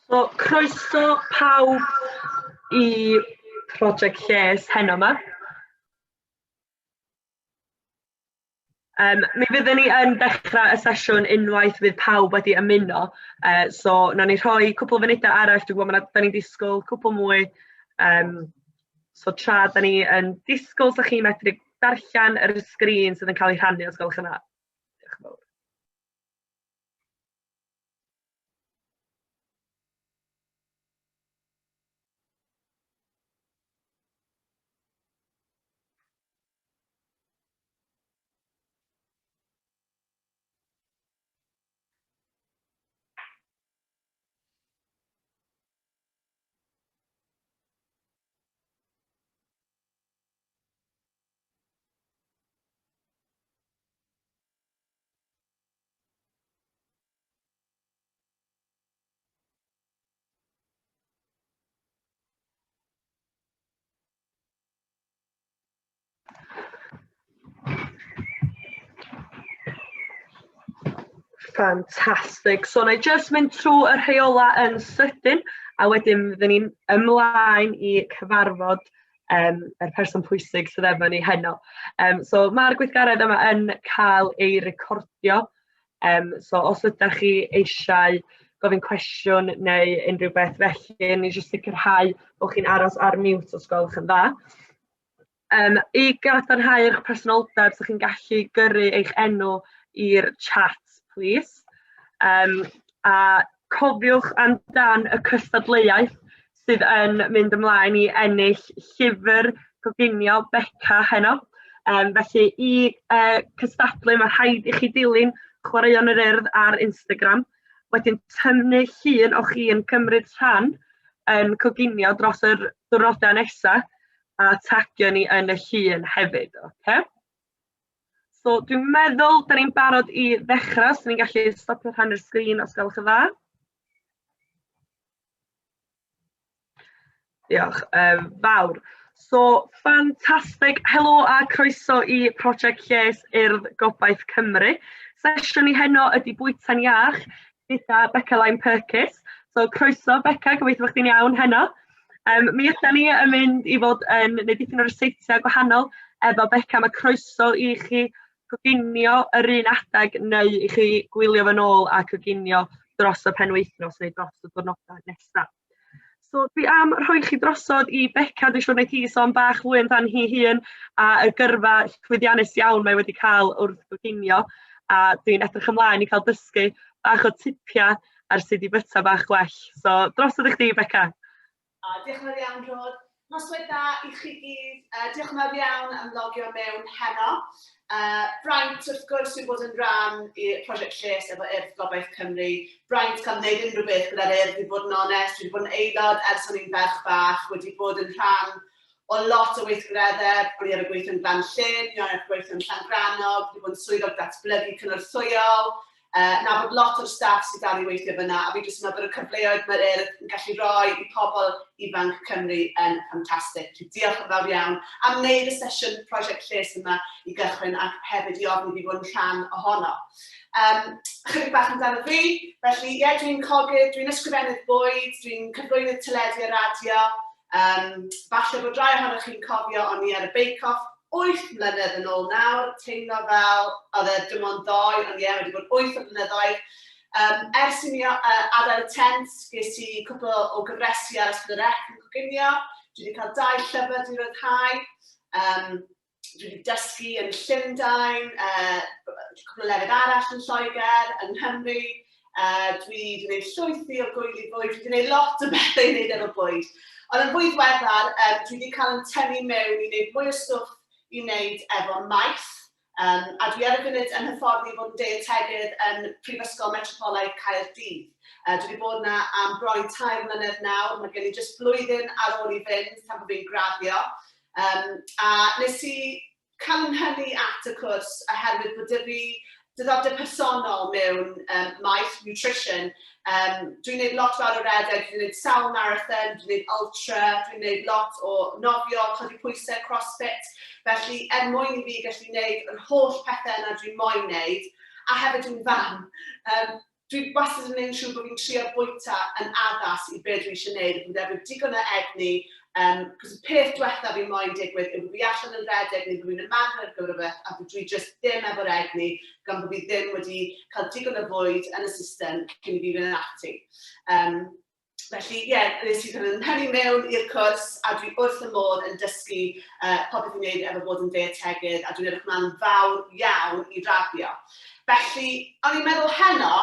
So, croeso pawb i Prosiect Lles heno 'ma. Mi fyddwn ni yn dechrau y sesiwn unwaith fydd pawb wedi ymuno, so wnawn ni rhoi cwpl o funudau arall, dwi'n gwybod ma' 'na, 'dan ni'n disgwyl cwpl mwy, so tra 'dan ni yn disgwyl, 'sa chi'n medru darllen yr sgrin sydd yn cael ei rhannu os gwelwch yn dda. Diolch yn fawr. Ffantastig. So na i jyst mynd trwy y rheola yn sydyn a wedyn fydden ni'n ymlaen i cyfarfod yr person pwysig sydd efo ni heno. So mae'r gweithgaredd yma yn cael ei recordio. So os ydych chi eisiau gofyn cwestiwn neu unrhyw beth felly, ni jyst sicrhau bod chi'n aros ar mute os gwelwch yn dda. I gadarnhau eich personoldeb, so chi'n gallu gyrru eich enw i'r chat, plîs. A cofiwch amdan y cystadleuaeth sydd yn mynd ymlaen i ennill llyfr coginio Beca heno. Felly i cystadlu, mae rhaid i chi dilyn Chwaraeon yr Urdd ar Instagram, wedyn tynnu llun o chi yn cymryd rhan yn coginio dros yr diwrnodau nesaf a tagio ni yn y llun hefyd, ocê? So dwi'n meddwl da ni'n barod i ddechrau, so ni'n gallu stopio rhannu'r sgrin os gwelwch yn dda. Diolch yn fawr. So, ffantastig. Helo a croeso i Prosiect Lles Urdd Gobaith Cymru. Sesiwn ni heno ydy bwyta'n iach gyda Beca Lyne Purkiss. So, croeso Beca, gobeithio bod chdi'n iawn heno. Mi ydan ni yn mynd i fod yn gwneud dipyn o ryseitiau gwahanol efo Beca. Mae croeso i chi coginio yr un adeg neu i chi gwylio fo'n ôl a coginio dros y penwythnos neu dros y diwrnodau nesaf. So dwi am rhoi chi drosodd i Beca, dwi'n siŵr wneith hi sôn bach fwy amdan hi hun a y gyrfa llwyddiannus iawn mae wedi cael wrth goginio, a dwi'n edrych ymlaen i cael dysgu bach o tipiau ar sut i fyta bach gwell. So drosodd i chdi, Beca. O, diolch yn fawr iawn, Rhod. Noswaith dda i chi gyd. Diolch yn fawr iawn am logio mewn heno. Braint, wrth gwrs, yw bod yn rhan i Prosiect Lles efo Urdd Gobaith Cymru. Braint cael gwneud unrhyw beth gyda'r Urdd, i fod yn onest. Dwi wedi bod yn aelod ers o'n i'n ferch bach, wedi bod yn rhan o lot o weithgareddau. O'n i arfer gweithio yn Glan Llyn, o'n i arfer gweithio yn Llangrannog, wedi bod yn swyddog datblygu cynorthwyol, nabod lot o'r staff sydd dal i weithio fyna, a fi jyst yn meddwl bod y cyfleoedd mae'r Urdd yn gallu rhoi i pobl ifanc Cymru yn ffantastig. Felly diolch yn fawr iawn am wneud y sesiwn Prosiect Lles yma i gychwyn ac hefyd i ofyn i fi fod yn rhan ohono. Chydig bach amdano fi, felly ie, yeah, dwi'n cogydd, dwi'n ysgrifennydd bwyd, dwi'n cyflwynydd teledu a radio. Falle bod rai ohonoch chi'n cofio o'n i ar y Bake Off 8 mlynedd yn ôl nawr, teimlo fel oedd e dim ond ddoe, ond ie, wedi bod 8 o flynyddoedd. Ers i mi adael y tent, ges i cwpl o gyfresi ar S4C yn coginio. Dwi wedi cael dau llyfr di ryddhau. Dwi wedi dysgu yn Llundain, cwpl o lefydd arall yn Lloegr, yng Nghymru. Dwi wedi gwneud llwythi o gwyli bwyd, dwi wedi gwneud lot o bethau i wneud efo bwyd. Ond yn fwy ddiweddar, dwi wedi cael yn tynnu mewn i wneud mwy o stwff i wneud efo maeth. A dwi ar y funud yn hyfforddi fod yn deietegydd yn Prifysgol Metropolitaidd Caerdydd. Dwi wedi bod yna am bron i 3 mlynedd nawr. Mae gen i jyst blwyddyn ar ôl i fynd tan bod fi'n graddio. A nes i cael yn hynny at y cwrs oherwydd bod 'da fi diddordeb personol mewn maeth, nutrition. Dwi'n gwneud lot fawr o redeg, dwi'n gwneud sawl marathon, dwi'n gwneud ultra, dwi'n gwneud lot o nofio, codi pwysau, crossfit. Felly, er mwyn i fi gallu gwneud yr holl pethau yna dwi'n moyn wneud, a hefyd dwi'n fam, dwi wastad yn gwneud yn siŵr bod fi'n trio bwyta yn addas i be dwi eisiau gwneud, bod efo digon o egni, cos y peth diwetha fi moyn digwydd yw bod fi allan yn redeg neu bod fi'n ymarfer ar gyfer rhywbeth a bod dwi just ddim efo'r egni gan bod fi ddim wedi cael digon o fwyd yn y system cyn i fi fynd ati. Felly, ie, yeah, nes i ddod yn hynny mewn i'r cwrs a dwi wrth y modd yn dysgu popeth i wneud efo bod yn deietegydd a dwi'n edrych ymlaen fawr iawn i raddio. Felly, o'n i'n meddwl heno,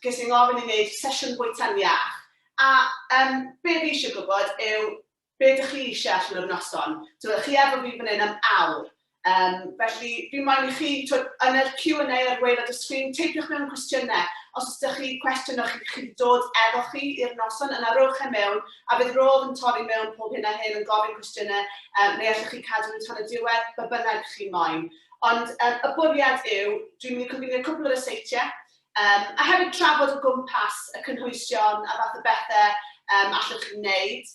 ges i'n ngofyn i wneud sesiwn bwyta'n iach. A be fi eisiau gwybod yw be ydych chi eisiau allan o'r noson. So, chi efo fi fan hyn am awr. Felly, fi moyn i chi, twyd, yn yr Q&A ar waelod y sgrin, teipiwch mewn cwestiynau. Os oes ydych chi cwestiwn o'ch chi wedi dod efo chi i'r noson, yna rowch e mewn, a bydd Rodd yn torri mewn pob hyn a hyn yn gofyn cwestiynau, neu allwch chi cadw nhw tan y diwedd, be bynnag chi moyn. Ond y bwriad yw, dwi'n mynd i coginio cwpl o ryseitiau, a hefyd trafod o gwmpas y cynhwysion a fath o bethau allwch chi wneud.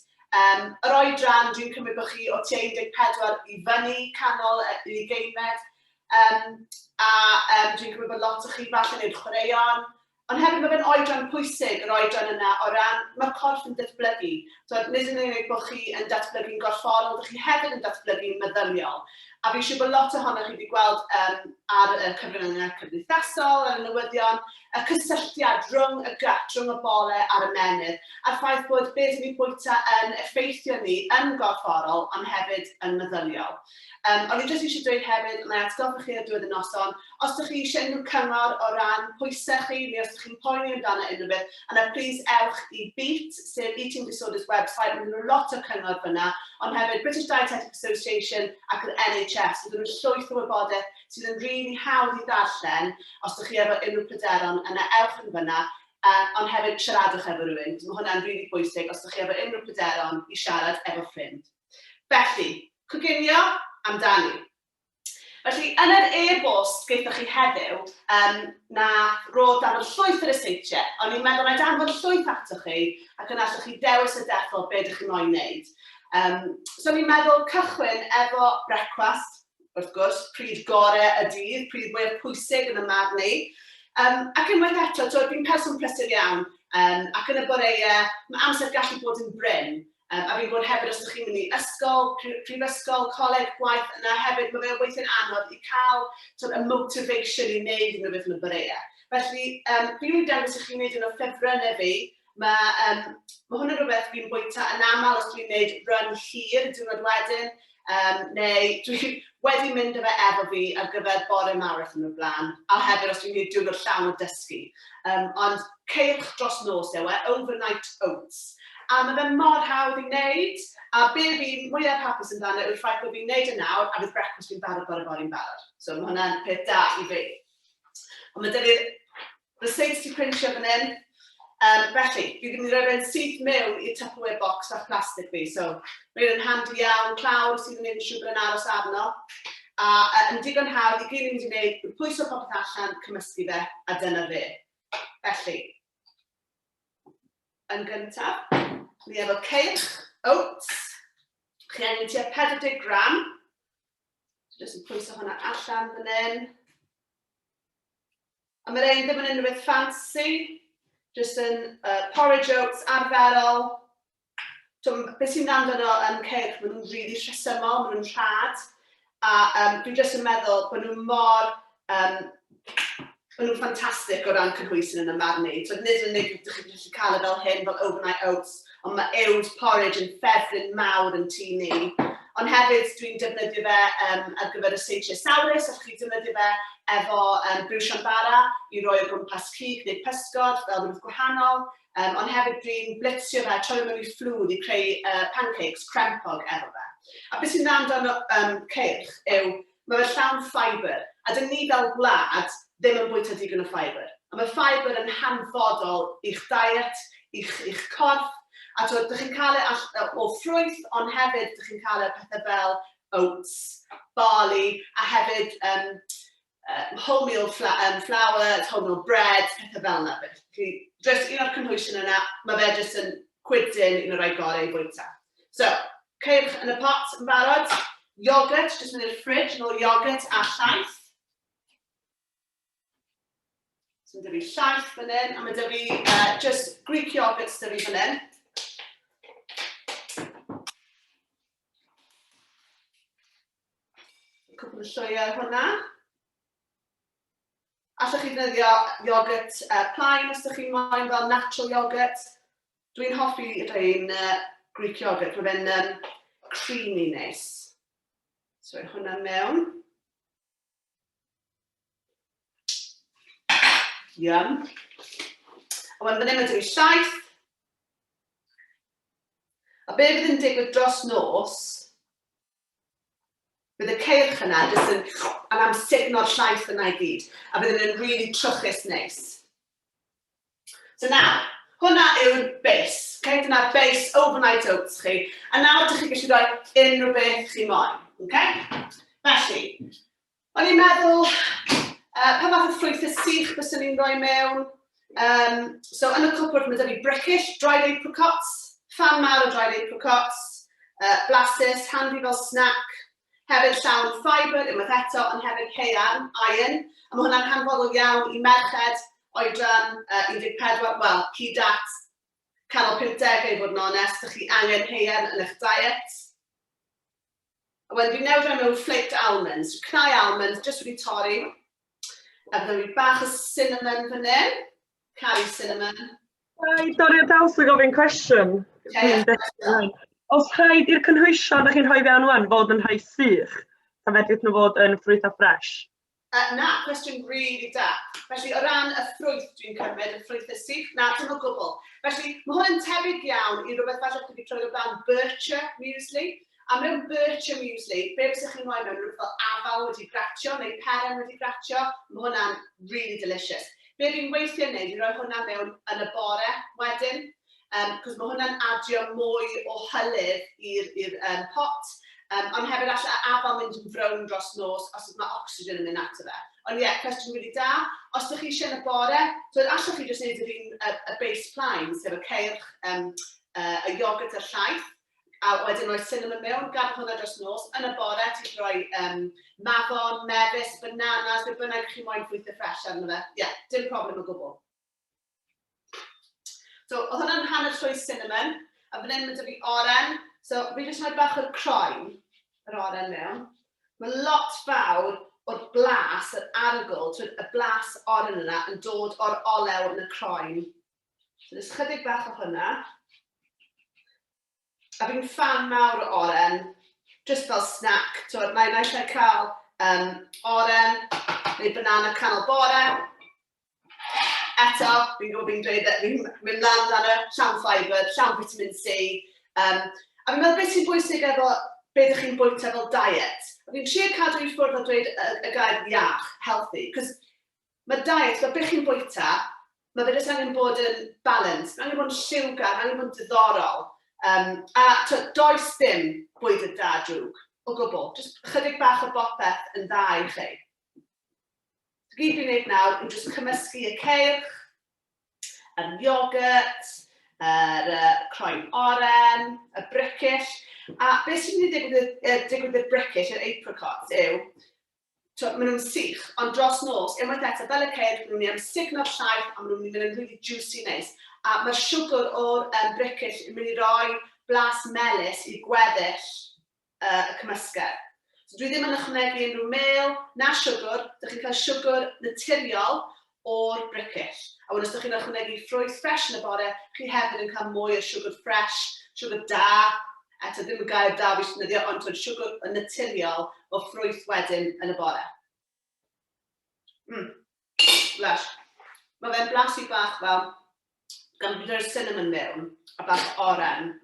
Yr oedran, dwi'n cymryd bod chi o tua 14 i fyny canol y ugeinfed. A dwi'n cymryd bod lot o chi falle wneud chwaraeon. Ond hefyd mae fe'n oedran pwysig, yr oedran yna, o ran mae'r corff yn datblygu. So, nid yn unig bod chi yn datblygu'n gorfforol, dych chi hefyd yn datblygu'n meddyliol. A fi'n siŵr bod lot ohonoch chi wedi gweld ar y cyfryngau cymdeithasol, ar y newyddion, y cysylltiad rhwng y gut, rhwng y bole a'r ymennydd, a'r ffaith bod beth ni'n bwyta yn effeithio ni yn gorfforol, ond hefyd yn meddyliol. O'n i jyst eisiau dweud hefyd, mae atgoffa chi ar diwedd y noson, os ydych chi eisiau unrhyw cyngor o ran pwysau chi, neu os ydych chi'n poeni amdano unrhyw beth, yna please ewch i BEAT, sef Eating Disorders website, mae nhw lot o cyngor fyna, ond hefyd British Dietetic Association ac yr NHS, so nhw llwyth o wybodaeth sydd yn rili really hawdd i ddarllen os ydych chi efo unrhyw pryderon, yna ewch yn fyna, ond hefyd siaradwch efo rhywun. Mae hwnna'n rili really bwysig os ydych chi efo unrhyw pryderon i siarad efo ffrind. Felly, coginio amdani. Felly, yn yr e-bost gaethoch chi heddiw, na roedd danfon llwyth o ryseitiau. O'n i'n meddwl na i danfon llwyth atoch chi, ac yna allwch chi dewis y dethol be ydych chi moyn wneud. So o'n i'n meddwl cychwyn efo brecwast, wrth gwrs, pryd gorau y dydd, pryd mwyaf pwysig yn y marn i. Ac unwaith eto, fi'n person prysur iawn, ac yn y boreau, mae amser gallu bod yn brin. A fi'n gwybod hefyd os ydych chi'n mynd i ysgol, prifysgol, coleg, gwaith, yna hefyd mae fe'n weithio'n anodd i cael sort, y motivation i wneud unrhyw beth yn y boreau. Felly, fi'n mynd i dangos i chi wneud un o ffefrynnau fi. Mae hwn yn rhywbeth fi'n bwyta yn aml os dwi'n gwneud run hir y diwrnod wedyn, neu dwi wedi mynd â fe efo fi ar gyfer bore marathon o'r blaen, a hefyd os dwi'n gwneud diwrnod llawn o dysgu. Ond ceirch dros nos yw e, overnight oats. A mae fe mor hawdd i wneud, a be fi'n mwyaf hapus amdano yw'r ffaith bod fi'n wneud e nawr, a bydd brecwast fi'n barod bore fory'n barod. So mae hwnna'n peth da i fi. Ond mae 'da fi'r receipts 'di printio fan hyn. Felly, fi wedi mynd i roi fe'n syth mewn i'r Tupperware box fach plastig fi. So, mae'n yn handi iawn, clawr sydd yn gwneud yn siŵr bod yn aros arno. A yn digon hawdd, i gyd ni'n mynd i wneud, pwyso popeth allan, cymysgu fe, a dyna fe. Felly, yn gyntaf, ni efo ceirch, oats. Chi angen tua 40 gram. So, jyst yn pwyso hwnna allan fan hyn. A mae'r ein ddim yn unrhyw beth fancy, jyst yn porridge oats arferol. So, beth sy'n dda amdano yn ceirch, maen nhw'n rili really rhesymol, maen nhw'n rhad. A dwi jyst yn meddwl bod nhw mor. Maen nhw'n ffantastig o ran cynhwysyn yn y marn i. So, nid yn unig ydych chi'n gallu cael e fel hyn, fel overnight oats, ond mae uwd porridge yn ffefryn mawr yn tŷ ni. Ond hefyd, dwi'n defnyddio fe ar gyfer y seintiau sawrus, allwch chi defnyddio fe efo briwsion bara i roi o gwmpas cig neu pysgod fel rhywbeth gwahanol. Ond hefyd dwi'n blitzio fe, troi fe mewn i fflwdd i creu pancakes crempog efo fe. A beth sy'n dda amdano ceirch yw Mae fe llawn ffibr, a 'dyn ni fel gwlad ddim yn bwyta digon o ffibr. A mae ffibr yn hanfodol i'ch diet, i'ch, i'ch corff, a twod, dych chi'n cael e all, o ffrwyth, ond hefyd dych chi'n cael e pethau fel oats, barley, a hefyd wholemeal flour, wholemeal bread, pethau fel yna. Felly, jyst un o'r cynhwysion yna, mae fe jyst yn cwydyn, un o'r rhai gorau i fwyta. So, ceirch yn y pot yn barod. Yoghurt, jyst mynd i'r fridge, nôl yoghurt a llaeth. So, mae 'da fi llaeth fan hyn, a mae 'da fi just Greek yoghurt 'da fi fan hyn. Cwpl o llwyau hwnna. Allwch chi ddefnyddio yoghurt plaen os ydych chi'n moyn fel natural yoghurt. Dwi'n hoffi rhain Greek yoghurt, mae fe'n creamy neis. So rhoi hwnna mewn. Yum. A wedyn fan hyn mae 'da fi llaeth. A be fydd yn digwydd dros nos, Bydd y ceirch yna jyst yn, yn amsugno'r llaeth yna i gyd, a bydd yn really trwchus neis. So nawr, hwnna yw'r base. Okay? Dyna'r base overnight oats chi. A nawr dych chi'n gallu rhoi unrhyw beth chi moyn. Okay? Felly, o'n i'n meddwl, pa fath o ffrwythau sych byswn i'n rhoi mewn? So yn y cwpwrdd mae 'da fi bricyll, dried apricots, fan mawr o dried apricots, blasus, handy fel snack, hefyd llawn ffibr, unwaith eto, ond hefyd haearn, iron, a mae hwnna'n hanfodol iawn i merched oedran 14, wel, hyd at canol 50au i fod yn onest, dych chi angen haearn yn eich diet. A wedyn fi newydd rhoi mewn flaked almonds, cnau almonds, jyst wedi torri. A byddwn fi bach o cinnamon fan hyn, caru cinnamon. Ga i dorri ar draws a gofyn cwestiwn? Ie. Os rhaid i'r cynhwysion dach chi'n rhoi fewn ŵan fod yn rhai sych, ta fedrith nhw fod yn ffrwythau ffresh? Na, cwestiwn rili da. Felly, o ran y ffrwyth dwi'n cymryd, y ffrwythau sych, na, dim o gwbl. Felly, mae hwn yn tebyg iawn i rhywbeth falle chi wedi clywed o blaen, Bircher muesli. A mewn Bircher muesli, be fysech chi'n rhoi mewn? Rhywbeth fel afal wedi gratio neu peren wedi gratio. Mae hwnna'n really delicious. Be fi'n weithiau wneud i roi hwnna mewn yn y bore wedyn, cos mae hwnna'n adio mwy o hylif i'r pot. Ond hefyd all y afal mynd yn frown dros nos os mae oxygen yn mynd ato fe. Ond ie, yeah, cwestiwn really da. Os ydych chi eisiau yn y bore, so allwch chi jyst wneud yr un, y base plaen, sef y ceirch, y iogwrt a'r llaeth, a wedyn rhoi cinnamon mewn, gadael hwnna dros nos. Yn y bore, ti'n rhoi mafon, mefus, bananas, be bynnag chi moyn ffrwythau ffres arno fe. Ie, yeah, dim problem o gwbl. So, oedd hwnna'n hanner llwy cinnamon, a fan hyn mae 'da fi oren. So, fi jyst rhoi bach o'r croen, yr oren mewn. Mae lot fawr o'r blas, yr arogl, twyd, y blas oren yna yn dod o'r olew yn y croen. So, jyst chydig bach o hwnna. A fi'n ffan mawr o oren, jyst fel snack, twyd, mae naill ai cael oren neu banana canol bore. Eto, fi'n gwybod fi'n dweud, fi'n mynd lan dan y llawn ffibr, llawn vitamin C. A fi'n meddwl beth sy'n bwysig efo be ydych chi'n bwyta fel diet. A fi'n trio cadw i ffwrdd o dweud y gair iach, healthy, cos mae diet, fel beth chi'n bwyta, mae fe jyst angen bod yn balanced, mae angen bod yn lliwgar, mae angen bod yn diddorol. A does dim bwydydd da drwg, o gwbl. Jyst chydig bach o bopeth yn dda i chi. So gyd fi'n gwneud nawr yw jyst cymysgu y ceirch, yr iogwrt, yr croen oren, y bricyll. A beth sy'n mynd i digwydd i'r bricyll, yr apricots, yw, maen nhw'n sych, ond dros nos, unwaith eto, fel y ceirch, maen nhw'n mynd i amsugno'r llaeth a maen nhw'n mynd i mynd yn really juicy neis. A mae'r siwgr o'r bricyll yn mynd i roi blas melys i gweddill y cymysgedd. So dwi ddim yn ychwanegu unrhyw mel na siwgr, dych chi'n cael siwgr naturiol o'r bricyll. A wedyn os ydych chi'n ychwanegu ffrwyth ffres yn y bore, chi hefyd yn cael mwy o siwgr ffres, siwgr da, eto ddim y gair da fi eisiau defnyddio, ond twyd, siwgr yn naturiol o ffrwyth wedyn yn y bore. Lush. Mae fe'n blasu bach fel, gan bod yr cinnamon mewn, a bach oren.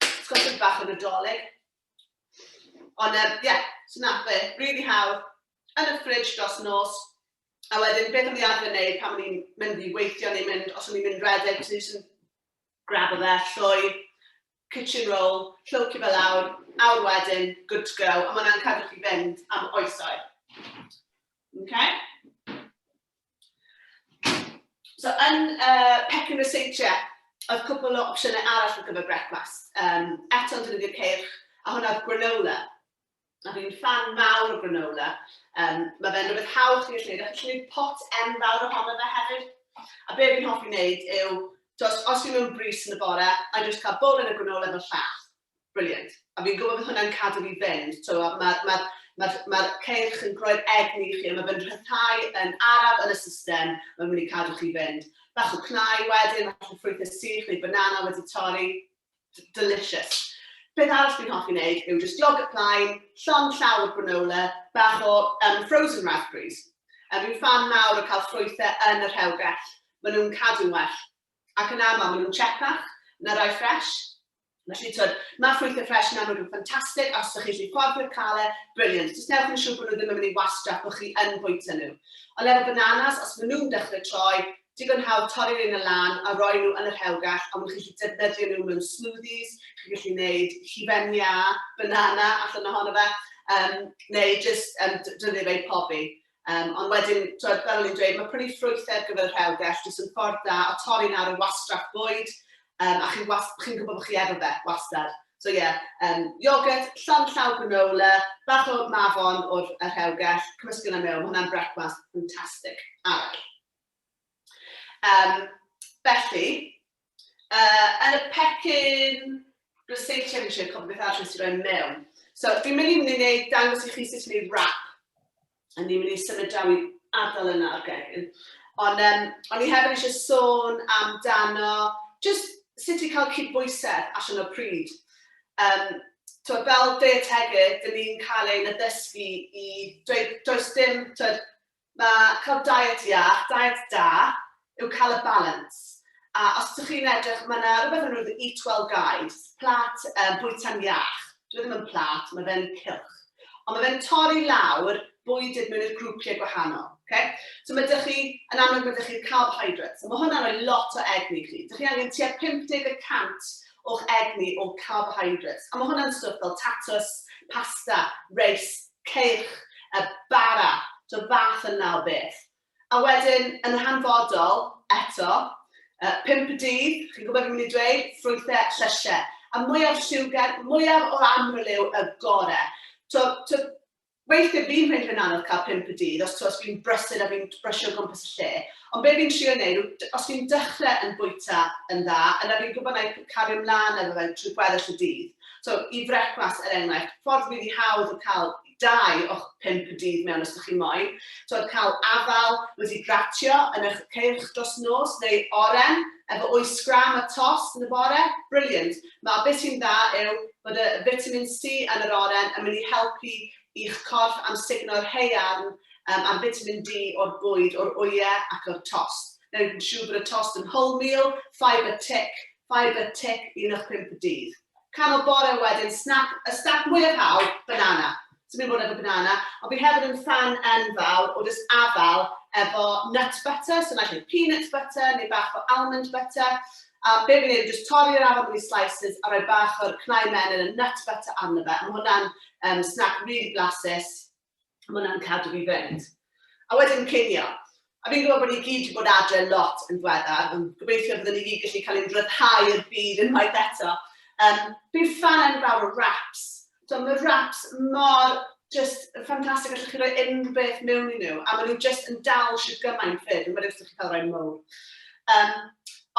It's got a bach o Nadolig. Ond, yeah, so na fe, really hawdd. Yn y fridge dros nos. A wedyn, beth o'n i arfer wneud pan o'n i'n mynd i weithio neu mynd, os o'n i'n mynd redeg, o'n i'n grab o fe, llwy, kitchen roll, llwcio fe lawr, awr wedyn, good to go. A mae hwnna'n cadw chi fynd am oesoedd. Okay? So, yn pecyn ryseitiau, oedd cwpl o opsiynau arall ar gyfer brecwast. Eto'n defnyddio ceirch, a hwnna oedd granola. A fi'n ffan mawr o granola. Mae fe'n rhywbeth hawdd chi'n gallu gwneud. A chi'n gallu gwneud pot enfawr ohono fe hefyd. A be fi'n hoffi wneud yw, os fi'n mewn brys yn y bore, I just cael bowl yn y granola fel llath. Brilliant. A fi'n gwybod bydd hwnna'n cadw fi fynd. So, mae'r ma ceirch yn groi'r egni i chi, a mae fe'n rhyddhau yn araf yn y system, mae'n mynd i cadw chi fynd. Bach o cnau wedyn, falle ffrwythau sych neu banana wedi torri. Delicious. Beth arall fi'n hoffi wneud yw just yoghurt plaen, llond llaw o granola, bach o frozen raspberries. A fi'n ffan mawr o cael ffrwythau yn y rhewgell. Maen nhw'n cadw'n well. Ac yn aml, maen nhw'n tsiepach na rai ffres. Felly, twyd, mae ffrwythau ffres yn amlwg yn ffantastig, a os ydych chi'n gallu fforddio cael e, brilliant. Jyst newch yn siŵr bod nhw ddim yn mynd i wastraff, bod chi yn bwyta nhw. Ond efo bananas, os maen nhw'n dechrau troi, digon hawdd torri'r un y lan a rhoi nhw yn y rhewgell, a maen chi'n gallu defnyddio nhw mewn smoothies, chi'n gallu gwneud hufen iâ, banana allan ohono fe, neu jyst defnyddio fe i pobi. Ond wedyn, twyd, fel o'n i'n dweud, mae prynu ffrwythau ar gyfer y rhewgell jyst yn ffordd da o torri nawr y wastraff bwyd, a chi'n chi gwybod bod chi efo fe, wastad. So ie, yeah, yoghurt, llond llaw granola, bach o mafon o'r rhewgell, cymysgu yna mewn, mae hwnna'n brecwast ffantastig arall. Felly, yn y pecyn ryseitiau, fi'n siarad cofio beth arall nes i roi mewn. So, fi'n mynd i wneud dangos i chi sut i wneud wrap. A ni'n mynd i symud draw i ardal yna o'r gegin. Ond o'n i hefyd eisiau sôn amdano just sut i cael cydbwysedd allan o'r pryd. Twyd, fel deietegydd, dyn ni'n cael ein addysgu i dweud, does dim, twyd, mae cael diet iach, diet da, yw cael y balance. A os ydych chi'n edrych, mae yna rhywbeth yn The Eat Well Guide, plat bwyta'n iach. Dwi ddim yn plat, mae fe'n cylch. Ond mae fe'n torri lawr bwydydd mewn i'r grwpiau gwahanol. Okay? So mae ydych chi, yn amlwg mae ydych chi'r carbohydrates. So mae hwnna'n rhoi lot o egni i chi. Ydych chi angen tua 50% o'ch egni o carbohydrates. A mae hwnna'n stwff fel tatws, pasta, reis, ceirch, y bara, so fath yna o beth. A wedyn, yn hanfodol, eto, 5 y dydd, chi'n gwybod beth fi'n mynd i dweud, ffrwythau, llysiau. A mwyaf lliwgar, mwyaf o amryliw, y gorau. So, so, weithiau fi'n ffeindio fe'n anodd cael 5 y dydd, os, os fi'n brysur a fi'n brysio o gwmpas y lle. Ond be fi'n trio wneud, os fi'n dechrau yn bwyta yn dda, yna fi'n gwybod na i cario ymlaen efo fe trwy gweddill y dydd. So, i frecwast, er enghraifft, ffordd rili hawdd o cael 2 o'ch 5 y dydd mewn os ydych chi moyn. So, cael afal wedi gratio yn eich ceirch dros nos, neu oren, efo 8 gram a tost yn y bore. Brilliant. Mae beth sy'n dda yw bod y vitamin C yn yr oren yn mynd i helpu i'ch corff amsugno'r haearn a'r vitamin D o'r bwyd, o'r wyau ac o'r tost. Neu yn siŵr bod y tost yn wholemeal, fibre tick, fibre tick, un o'ch 5 y dydd. Canol bore wedyn, snack, y snack mwyaf hawdd, banana. So fi'n bod efo banana, ond fi hefyd yn ffan enfawr o just afal efo nut butter, so naill ai peanut butter neu bach o almond butter. A be fi'n neud yw just torri'r afal mewn i slices a rhoi bach o'r cnau menyn y nut butter arno fe. A mae hwnna'n snack really blasus. Mae hwnna'n cadw fi fynd. A wedyn cinio. A fi'n gwybod bod ni gyd wedi bod adre lot yn ddiweddar, ond gobeithio byddwn ni gyd gallu cael ein rhyddhau i'r byd unwaith eto. Fi'n ffan enfawr o wraps. So, mae wraps mor just ffantastig, allwch chi roi unrhyw beth mewn i nhw, a maen nhw just yn dal sydd gymaint ffyd, yn wedi os ydych chi'n cael rhai mowr.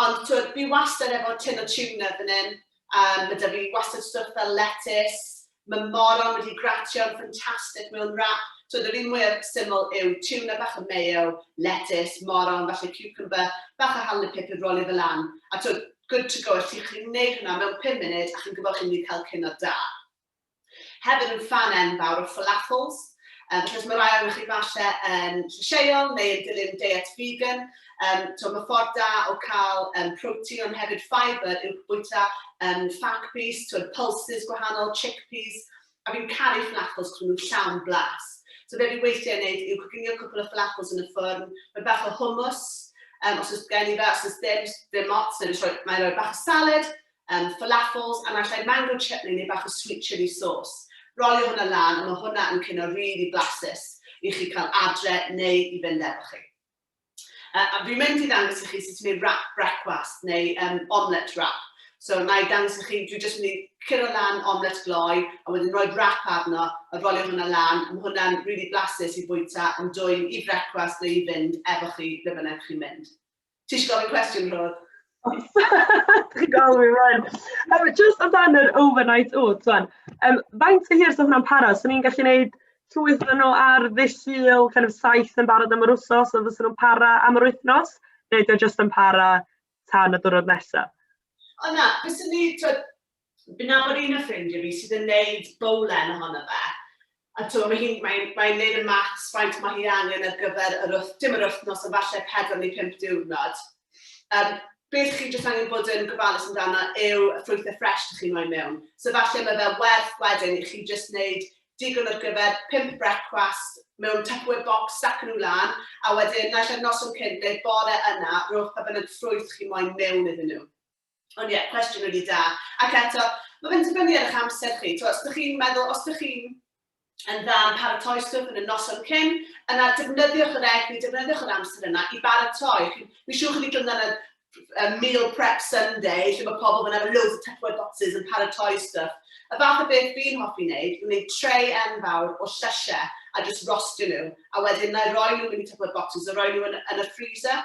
Ond twyd, fi wastad efo tin o tuna fan hyn, mae 'da fi wastad stwff fel lettuce, mae moron wedi gratio'n ffantastig mewn wrap. So, yr un mwyaf syml yw tuna, bach o mayo, lettuce, moron, falle cucumber, bach o halen pupur, rolio fe lan. A twyd, good to go. Allwch chi wneud hwnna mewn 5 munud a chi'n gwybod chi'n mynd i cael cinio da. Hefyd yn ffan enfawr o falafels. Felly os mae rai ohonoch chi falle yn llysieuol neu yn dilyn deiet vegan, so mae ffordd da o cael protein ond hefyd fibre yw bwyta fag peas, twyd, pulses gwahanol, chickpeas, a fi'n caru falafels cos maen nhw'n llawn blas. So be fi weithiau yn neud yw coginio cwpl o falafels yn y ffwrn, rhoi bach o hummus, os oes gen i fe, os oes ddim, ddim ots, neu rhoi, mae'n rhoi bach o salad, falafels, a naill ai mango chutney neu bach o sweet chilli sauce. Rolio hwnna lan, a mae hwnna yn cinio really blasus i chi cael adre neu i fynd efo chi. A fi'n mynd i ddangos i chi sut i wneud wrap brecwast neu omelette wrap. So na i dangos i chi, dwi jyst mynd i curo lan omelette gloi a wedyn rhoi wrap arno a rolio hwnna lan. A mae hwnna'n really blasus i fwyta yn dwyn i brecwast neu i fynd efo chi ble bynnag chi'n mynd. Ti eisiau gofyn cwestiwn, Rhodd? Chi'n gael fi ymlaen. Just amdan yr overnight oats, wan. Faint o hir sy'n hwnna'n para? So ni'n gallu gwneud llwyth ohonyn nhw ar ddydd Sul, kind of 7 yn barod am yr wsos, so fysa nhw'n para am yr wythnos? Neu dio jyst yn para tan y diwrnod nesaf? O na, byswn ni, twyd, fi'n nabod un o ffrindiau fi sydd yn neud bowlen ohono fe. A twyd, mae hi'n mae, mae neud y maths faint mae hi angen ar gyfer yr wyth, dim yr wythnos, ond falle 4 neu 5 diwrnod. Beth chi jyst angen bod yn gofalus amdano yw y ffrwythau ffres dych chi'n rhoi mewn. So falle mae fe werth wedyn i chi jyst wneud digon ar gyfer 5 brecwast mewn Tupperware box, stack nhw lan, a wedyn naill ai'r noson cynt neu'r bore yna, rhowch pa bynnag ffrwyth chi moyn mewn iddyn nhw. Ond ie, yeah, cwestiwn really da. Ac eto, mae fe'n dibynnu ar eich amser chi. Os ydych chi'n meddwl, os ydych chi'n yn dda yn paratoi stwff yn y noson cyn, yna defnyddiwch yr egni, defnyddiwch yr amser yna i baratoi. Fi'n siŵr chi wedi clywed amdano meal prep Sunday, lle mae pobl yn efo loads of Tupperware boxes yn paratoi stuff. Y fath o beth fi'n hoffi wneud yw wneud tray enfawr o llysiau a just rostio nhw, a wedyn na i roi nhw mewn i Tupperware boxes a roi nhw yn y freezer.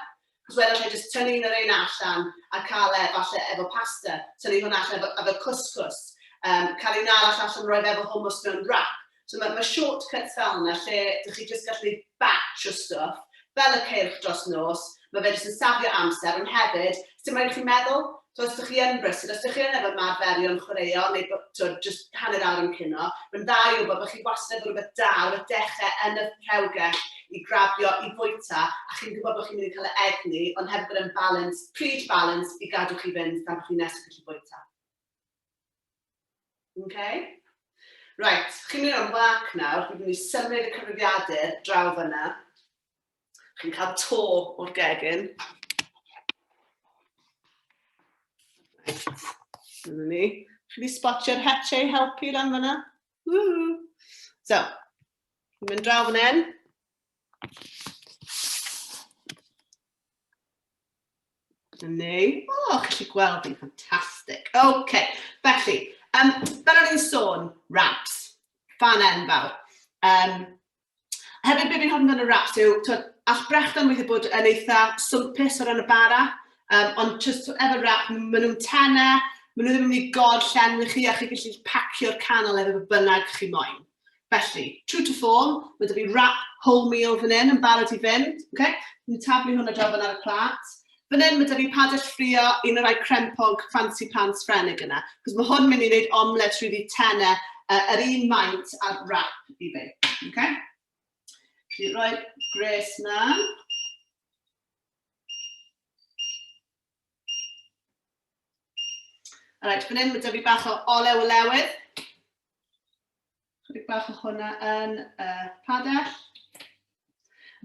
Cos wedyn allai jyst tynnu un o'r ein allan a cael e falle efo pasta, tynnu hwnna allan efo couscous, cael un arall allan roi fe efo hummus mewn wrap. So mae shortcuts fel yna lle dych chi jyst gallu batch o stwff, fel y ceirch dros nos, mae fe jyst yn safio amser, ond hefyd, sdim rhaid i chi meddwl, so os ydych chi yn brysur, os ydych chi yn efo marferion chwaraeon neu twyd, jyst hanner awr yn cino, mae'n dda i wybod bod chi wastad efo rhywbeth da, rhywbeth dechrau yn y rhewgell i grabio, i fwyta, a chi'n gwybod bod chi'n mynd i cael y egni, ond hefyd bod e'n balance, pryd balance i gadw chi fynd tan bod chi'n nesaf gallu bwyta. Okay? Right, chi'n mynd ar whac nawr, fi'n mynd i symud y cyfrifiadur draw fyna. Chi'n cael to o'r gegin. Right. Dyna ni. Chi wedi spotio'r heche i helpu lan fyna? Woohoo! So, fi'n mynd draw fan hyn. Dyna ni. O, oh, chi'n gallu gweld fi'n ffantastig. OK, felly, fel o'n i'n sôn, wraps. Fan enfawr. Hefyd, be fi'n hoffi amdano wraps yw, twyd, all brechdan weithio bod yn eitha swmpus o ran y bara, ond jyst efo wrap, maen nhw'n tenau, maen nhw ddim yn mynd i gorllenwi chi, a chi'n gallu pacio'r canol efo be bynnag chi moyn. Felly, true to form, mae 'da fi wrap wholemeal fan hyn yn barod i fynd. Okay? Fi'n taflu hwnna draw fan ar y plat. Fan hyn mae 'da fi padell ffrio, un o'r rhai crempog fancy pants Ffrengig yna. Cos mae hwn mynd i wneud omelette really tene, yr un maint a'r wrap i fi. Okay? Felly rhoi gres na. Alright, fan hyn mae 'da fi bach o olew olewydd. Chydig bach o hwnna yn y padell.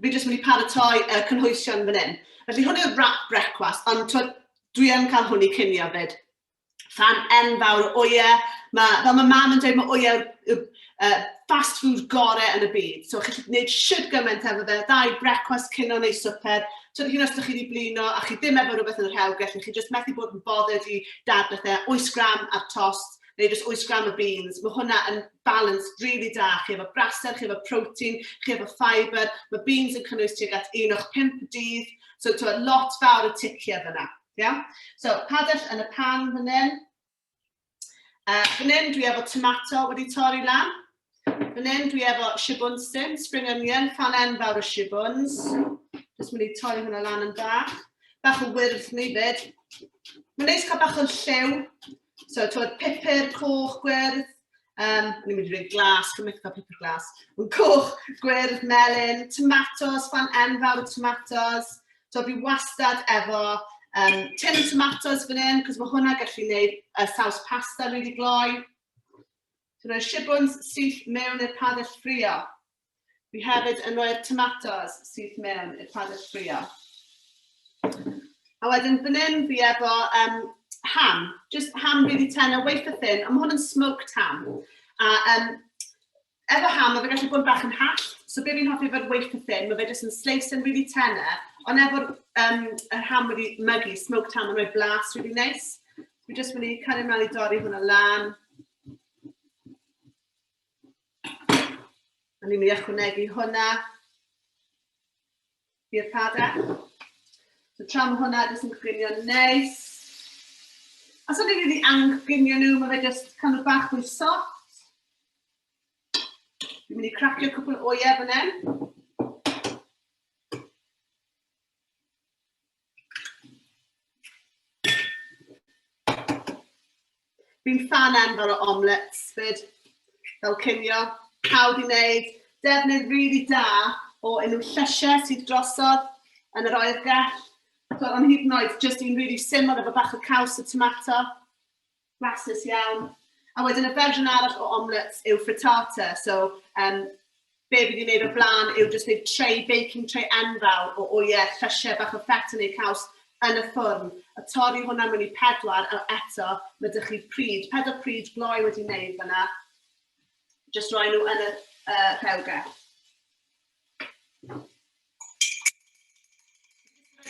Fi jyst mynd i paratoi y cynhwysion fan hyn. Felly hwn yw'r wrap brecwast, ond twyd, dwi yn cael hwn i cinio fyd. Fan enfawr o wyau. Mae, fel mae mam yn dweud, mae wyau yw'r fast food gorau yn y byd. So chi'n gallu gwneud shwd gymaint efo fe, ddau brecwast, cinio neu swper. So hyn os ydych chi wedi blino a chi ddim efo rhywbeth yn yr rhewgell, chi jyst methu bod yn bothered i dad bethau, 8 gram ar tost, neu jyst 8 gram o beans, mae hwnna yn balance really da. Chi efo braster, chi efo protein, chi efo fibre, mae beans yn cynnwys tuag at 1 o'ch 5 y dydd, so to, lot fawr o ticiau fyna. Yeah? So, padell yn y pan fan hyn. Fan hyn dwi efo tomato wedi torri lan. Fan hyn dwi efo shibwnsyn, spring onion, fan enfawr o shibwns. Jyst mynd i torri hwnna lan yn bach. Bach o wyrddni fyd. Mae'n neis cael bach o lliw. So, twyd, pupur, coch, gwyrdd. Ni'n mynd i rhaid glas, chi'n methu cael pupur glas. Yn coch, gwyrdd, melyn, tomatos, fan enfawr o tomatos. So, fi wastad efo tin tomatos fan hyn, cos mae hwnna gallu gwneud saws pasta really gloi. So, rhoi shibwns syth mewn i'r padell ffrio. Fi hefyd yn rhoi'r tomatos syth mewn i'r padell ffrio. A wedyn fan hyn fi efo ham, just ham really tenor, wafer thin, ond mae hwn yn smoked ham. A efo ham, mae fe gallu bod yn bach yn hallt, so be fi'n hoffi efo'r wafer thin, mae fe jyst yn slice yn really tenor, ond efo'r yr ham wedi mygu, smoked ham, yn rhoi blas really nice. Fi jyst mynd i cario ymlaen i dorri hwnna lan. A ni'n mynd i ychwanegu hwnna i'r padell. So tra mae hwnna jyst yn coginio neis. A so ni'n mynd i anghginio nhw, mae fe jyst kind of bach mwy soft. Fi'n mynd i cracio cwpl o wyau fan hyn. Fi'n fan enfawr o omelettes fyd, fel cinio, hawdd i wneud, defnydd rili da o unrhyw llysiau sydd drosodd yn yr oergell. So, ond hyd yn oed, jyst un rili syml efo bach o caws a tomato, blasus iawn. A wedyn y fersiwn arall o omelettes yw frittata, so be fi wedi gwneud o'r blaen yw jyst gwneud tray, baking tray enfawr o wyau, llysiau, bach o ffeta neu caws yn y ffwrn, a torri hwnna mewn i pedwar, a eto mae dych chi pryd, pedwar pryd gloi wedi wneud fyna, jyst rhoi nhw yn y rhewgell.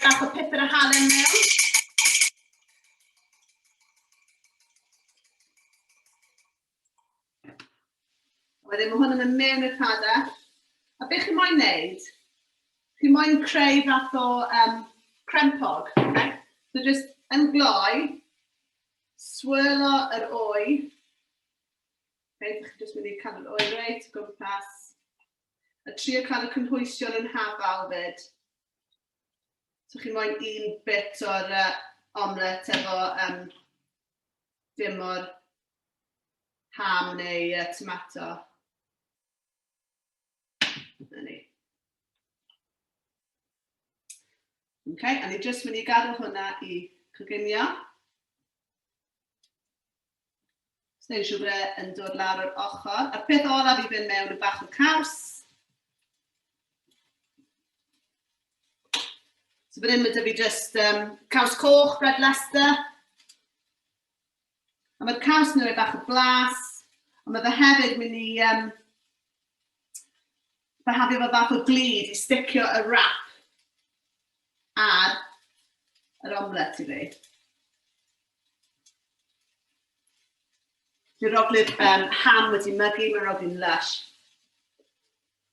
Bach o pupur a halen mewn. Wedyn mae hwn yn mynd mewn i'r padell. A beth chi moyn wneud, chi moyn creu fath o crempog. Okay? So just yn gloi, swirlo yr wy. Okay, chi jyst mynd i cael yr wy reit o gwmpas. A trio cael y cynhwysion yn hafal fyd. So chi moyn un bit o'r omelette efo dim o'r ham neu tomato. Na ni. Okay, a ni jyst mynd i gadael hwnna i coginio. Just neud siŵr bod e yn dod lawr o'r ochr. A'r peth olaf i fynd mewn y bach o caws. So fan hyn mae 'da fi jyst caws coch, red Leicester. A mae'r caws yn rhoi bach o blas, ond mae fe hefyd mynd i byhafio fel fath o glud i sticio y wrap ar yr omelette i fi. Dwi'n rogli'r ham wedi mygu, mae'n rogli'n lush.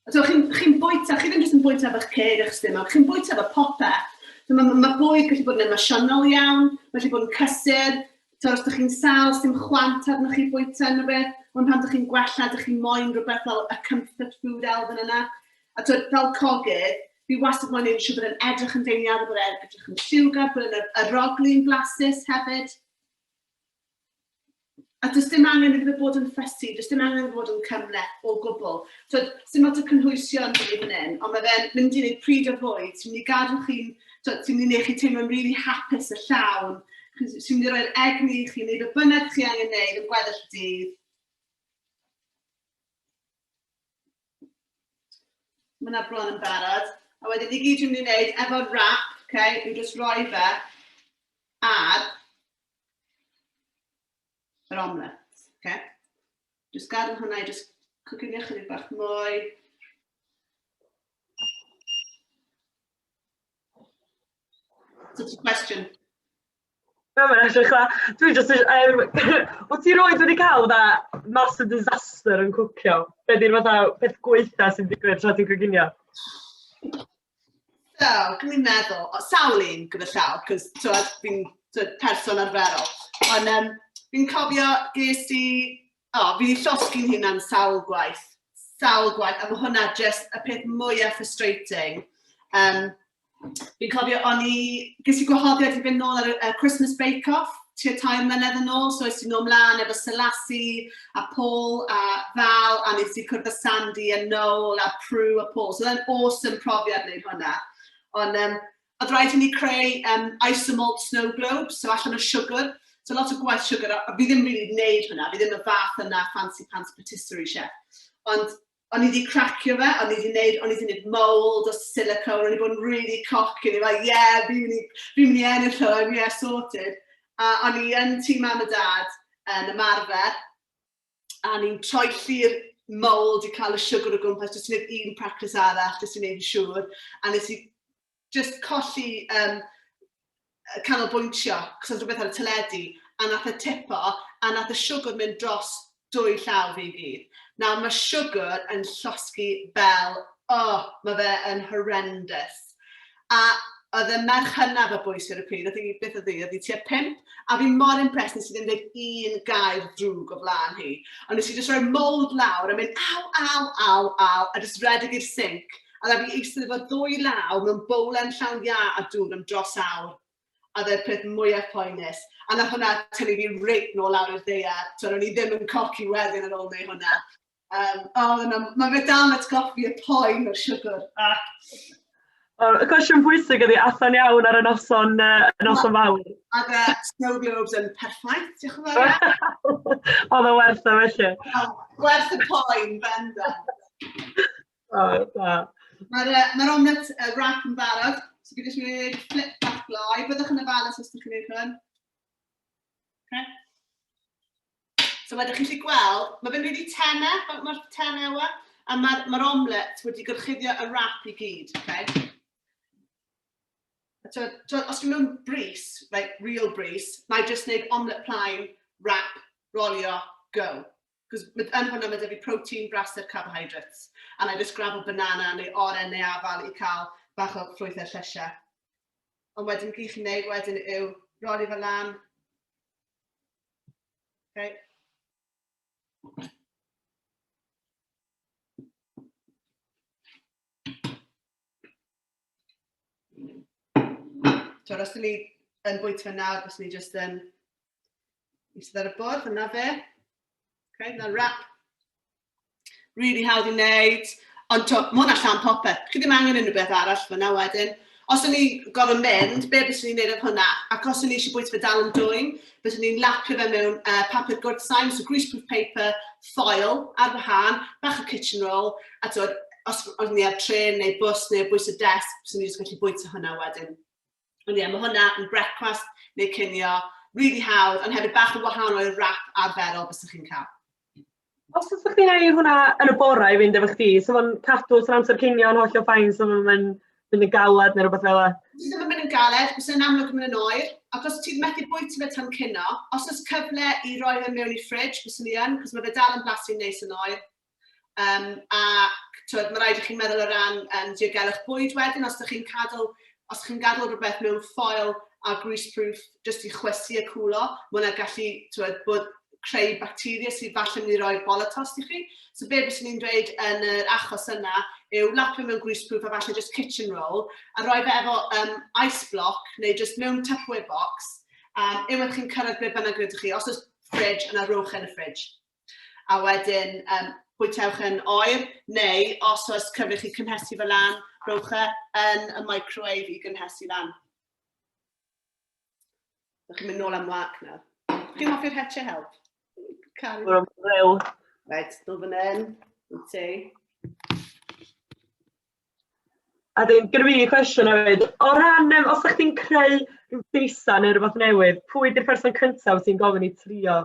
A so chi'n chi bwyta, chi ddim jyst yn bwyta efo'ch ceg a'ch stumog, chi'n bwyta efo popeth. So mae ma bwyd gallu bod yn emosiynol iawn, mae'n gallu bod yn cysur. So os ydych chi'n sâl, sdim chwant arnoch chi bwyta unrhyw beth, ond pan ydych chi'n gwella, ydych chi'n moyn rhywbeth fel y comfort food elfen yna. A twyd, fel cogydd, fi wastad moyn neud yn siŵr bod e'n edrych yn deniadol, bod e'n edrych yn lliwgar, bod e'n arogli'n blasus hefyd. A does dim angen iddo fe bod yn fussy, does dim angen iddo fe bod yn cymhleth o gwbl. So, dim lot o cynhwysion i fan hyn, ond mae fe'n mynd i wneud pryd o fwyd sy'n mynd i gadw chi'n, sy'n mynd i wneud chi teimlo'n really hapus a llawn, sy'n mynd i roi'r egni i chi wneud be bynnag chi angen wneud yn gweddill y dydd. Mae hwnna bron yn barod. A wedyn i gyd dwi'n mynd i wneud efo'r wrap, okay, yw jyst rhoi fe ar yr omelette. Okay? Just gadael hwnna i just coginio chydig bach mwy. So, it's a question. Na, mae'n edrych dda. Dwi jyst wyt ti roed wedi cael fatha massive disaster yn cwcio? Be di'r fatha peth gwaetha sy'n digwydd tra ti'n coginio? So, dwi'n meddwl, o, sawl un gyda llaw, cos twod, fi'n person arferol. Ond fi'n cofio ges i, o, fi wedi llosgi'n hunan sawl gwaith. Sawl gwaith, a mae hwnna just y peth mwyaf frustrating. Fi'n cofio, o'n i, ges i gwahoddiad i fynd nôl ar y Christmas Bake Off tua 3 mlynedd yn ôl, so es i nôl mlaen efo Selasi a Paul a Val, a nes i cwrdd â Sandy a Noel a Prue a Paul. So oedd e'n awesome profiad wneud hwnna. Ond oedd rhaid i ni creu isomalt snow globes, so allan o siwgr. So lot o gwaith siwgr, a fi ddim really wneud hwnna, fi ddim y fath yna fancy pants patisserie chef. Ond o'n i wedi cracio fe, o'n i wedi gwneud, o'n i wedi gwneud mould o silicone, o'n i wedi bod yn really cocky, o'n i fel, yeah, fi'n mynd i, fi mynd i ennill hwn, yeah, sorted. A o'n i yn tŷ mam a dad yn ymarfer, a o'n i'n troelli'r mould i cael y siwgr o gwmpas, jyst i wneud un practice arall, jyst i wneud yn siŵr. A nes i just colli canolbwyntio, cos oedd rhywbeth ar y teledu, a nath e tipo, a nath y siwgr mynd dros dwy llaw fi i gyd. Nawr, mae siwgr yn llosgi fel, oh, mae fe yn horrendous. A oedd y merch hynaf o bwys ar y pryd, oedd hi, beth oedd hi, oedd hi tua 5, a fi mor impressed nes i ddim dweud un gair drwg o flaen hi. Ond nes i jyst rhoi mould lawr a mynd aw, aw, aw, aw, a jyst redeg i'r sinc. A ddaru fi eistedd efo ddwy law mewn bowlen llawn iâ a dŵr am dros awr. A oedd e'r peth mwyaf poenus. A nath hwnna tynnu fi reit nôl lawr i'r ddaear. Twel, o'n i ddim yn coci wedyn ar ôl wneud hwnna. Oh, na, mae fe dal yn atgoffa fi y poen o'r siwgr. Ah. O, y cwestiwn pwysig ydi, allan iawn ar y noson, y noson fawr? Oedd y snow globes yn perffaith, diolch yn fawr. Oedd o werth o felly. Werth y poen, bendant. O, da. Mae'r ma omelet wrap yn barod, so fi jyst mynd i wneud flip bach gloi. Byddwch yn ofalus os ydych chi'n gwneud hwn. Okay. So wedyn chi'n gallu gweld, mae fe'n really tenau, mae'r ma tenau yw e, a mae'r ma omelet wedi gorchuddio y wrap i gyd. Okay? So, so, os dwi'n mewn brys, like real brys, na i just wneud omelet plaen, wrap, rolio, go. Cos yn hwnna mae 'da fi protein, braster, carbohydrates. A na i just grabo banana neu oren neu afal i cael bach o ffrwythau llysiau. Ond wedyn gyd chi'n neud wedyn yw roli fe lan. Okay. So, os ni yn bwyta fe nawr, os ni just yn eistedd ar y bwrdd, yna fe. Okay, na wrap. Really hawdd i wneud. Ond to, mae hwnna llawn popeth. Chi ddim angen unrhyw beth arall fyna wedyn. Os o'n i'n gorfod mynd, be byswn i'n neud efo hwnna? Ac os o'n i eisiau bwyta fe dal yn dwym, byswn i'n lapio fe mewn papur gwrthsain, so greaseproof paper, foil, ar wahân, bach o kitchen roll, a twod, os o'n i ar trên neu bws neu bwys y desg, byswn i jyst gallu bwyta hwnna wedyn. Ond ie, mae hwnna yn brecwast neu cinio, really hawdd, ond hefyd bach yn wahanol i'r wrap arferol bysych chi'n cael. Os ydych chi'n gwneud hwnna yn y bore i fynd efo chdi, so fo'n cadw trwy'r amser cinio yn hollol fine, so fo'n mynd yn galed neu rhywbeth fel 'na? Ddim yn mynd yn galed, byse yn amlwg yn mynd yn oer. Ac os ti'n methu bwyta fe tan cino, os oes cyfle i roi fe mewn i fridge, byswn i yn, cos mae fe dal yn blasu'n neis yn oer. A twyd, mae rhaid i chi meddwl o ran diogelwch bwyd wedyn, os ydych chi'n cadw, os chi'n gadael rhywbeth mewn foil a greaseproof jyst i chwysu a cwlo, mae hwnna gallu twyd, bod creu bacteria sydd falle mynd i roi bolotost i chi. So be byswn i'n dweud yn yr achos yna yw lapio mewn greaseproof a falle just kitchen roll a rhoi fe efo ice block neu just mewn Tupperware box. Unwaith chi'n cyrraedd ble bynnag rydych chi, os oes fridge, yna rowch yn y fridge. A wedyn bwytewch yn oer, neu os oes cyfle chi cynhesu fe lan, rowch e yn y microwave i gynhesu lan. Dych chi'n mynd nôl am wac nawr. Chi'n hoffi'r hecha help? Caru. Mae'n rew. Reit, nôl fan hyn. Wyt ti. A dyn, gyda fi cwestiwn hefyd. O ran, os ydych chi'n creu rhyw deisa neu rhywbeth newydd, pwy di'r person cyntaf sy'n gofyn i trio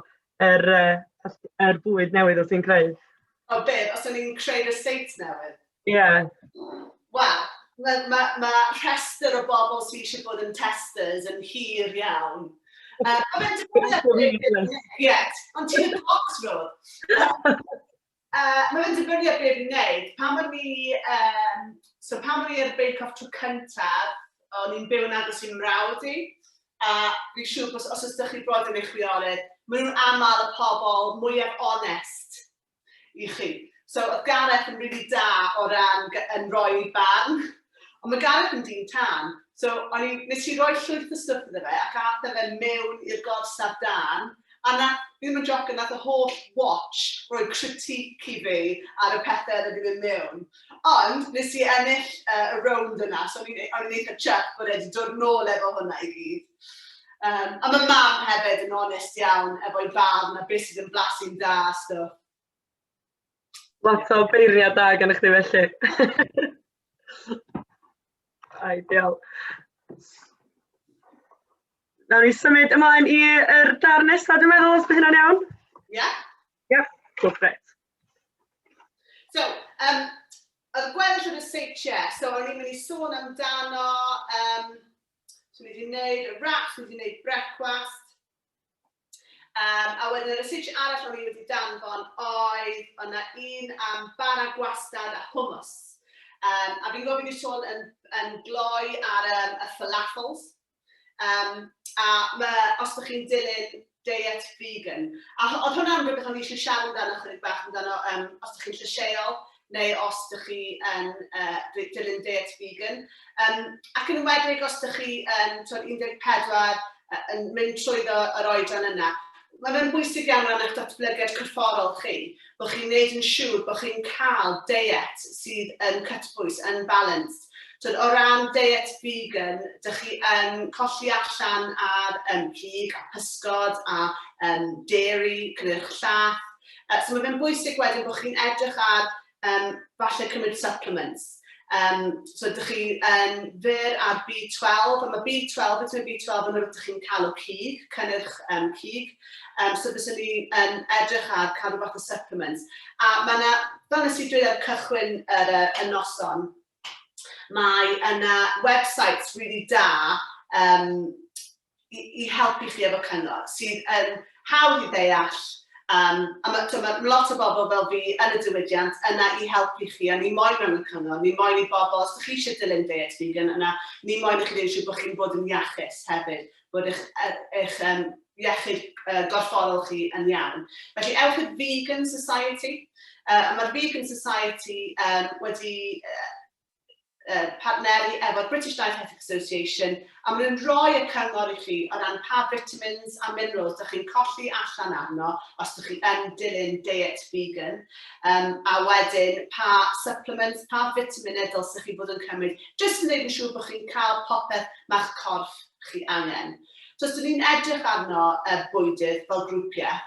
yr bwyd newydd o ti'n creu? O beth, os o'n i'n creu ryseit newydd? Ie. Yeah. Wel, mae ma, ma rhestr o bobl sydd eisiau bod yn testers yn hir iawn. Ie, ond ti'n y box rodd. Mae fe'n dibynnu ar beth fi'n neud. Pan o'n i, so pan o'n i ar Bake Off tro cyntaf, o'n i'n byw yn agos i'n mrawd i, a fi'n siŵr bod os ydych chi brodyr neu chwiorydd, maen nhw'n aml y pobl mwyaf onest i chi. So oedd Gareth yn really da o ran yn rhoi barn. Ond mae Gareth yn dyn tân. So o'n i, nes i roi llwyth o stwff iddo fe ac aeth e fe mewn i'r gorsaf dân. A nath, fi ddim yn jocio, nath y holl watch roi critique i fi ar y pethau oedd wedi mynd mewn. Ond nes i ennill y rownd yna, so o'n i'n eitha chuffed bod e wedi dod nôl efo hwnna i gyd. A mae Mam hefyd yn onest iawn efo'i barn a beth sydd yn blasu'n da a stwff. Lot o beirniad da gennych chdi felly. Ideal. Nawn ni symud ymlaen i'r darn nesaf, dwi'n meddwl, os bydd hynna'n iawn? Ie. Yeah. Ie, yeah, go for it. So, oedd gweddill o'r ryseitiau, so o'n i'n mynd i sôn amdano, so ni wedi gwneud y wraps, ni wedi gwneud brecwast. A wedyn y ryseitiau arall o'n i wedi danfon oedd, o'na un am bara gwastad a hummus. A fi'n gwybod fi wedi sôn yn gloi ar y falafels. A ma, os ydych chi'n dilyn diet vegan, a oedd hwnna'n rhywbeth o'n i eisiau siarad amdano chydig bach amdano, os ydych chi'n llysieuol neu os ydych chi yn dilyn diet vegan. Ac yn enwedig os ydych chi yn 14 yn mynd trwyddo yr oedran yna, mae fe'n bwysig iawn ran eich datblygiad corfforol chi, bod chi'n neud yn siŵr bod chi'n cael diet sydd yn cytbwys, yn balanced. So, o ran diet vegan, dych chi yn colli allan ar cig a pysgod a dairy, cynnyrch llaeth. So mae fe'n bwysig wedyn bod chi'n edrych ar falle cymryd supplements. So dych chi yn fyr ar B12, a mae B12, vitamin B12 yn rhywbeth dych chi'n cael o cig, cynnyrch cig. So byswn ni yn edrych ar cael rhywbeth o supplements. A mae yna, fel nes i dweud ar cychwyn y noson, mae yna websites really da i helpu chi efo cyngor, sydd yn hawdd i ddeall. A mae lot o bobl fel fi yn y diwydiant yna i helpu chi, a ni moyn mewn y cyngor, ni moyn i bobl, os ydych chi eisiau dilyn diet vegan, yna ni moyn i chi wneud siŵr bod chi'n bod yn iachus hefyd, bod eich iechyd gorfforol chi yn iawn. Felly ewch i'r Vegan Society, a mae'r Vegan Society wedi partneri efo'r British Dietetic Association, a maen nhw'n rhoi y cyngor i chi o ran pa vitamins a minerals ydych chi'n colli allan arno os ydych chi yn dilyn diet vegan, a wedyn pa supplements, pa vitaminau dylsech chi bod yn cymryd, jyst yn gwneud yn siŵr bod chi'n cael popeth mae'ch corff chi angen. So os ydyn ni'n edrych arno bwydydd fel grwpiau,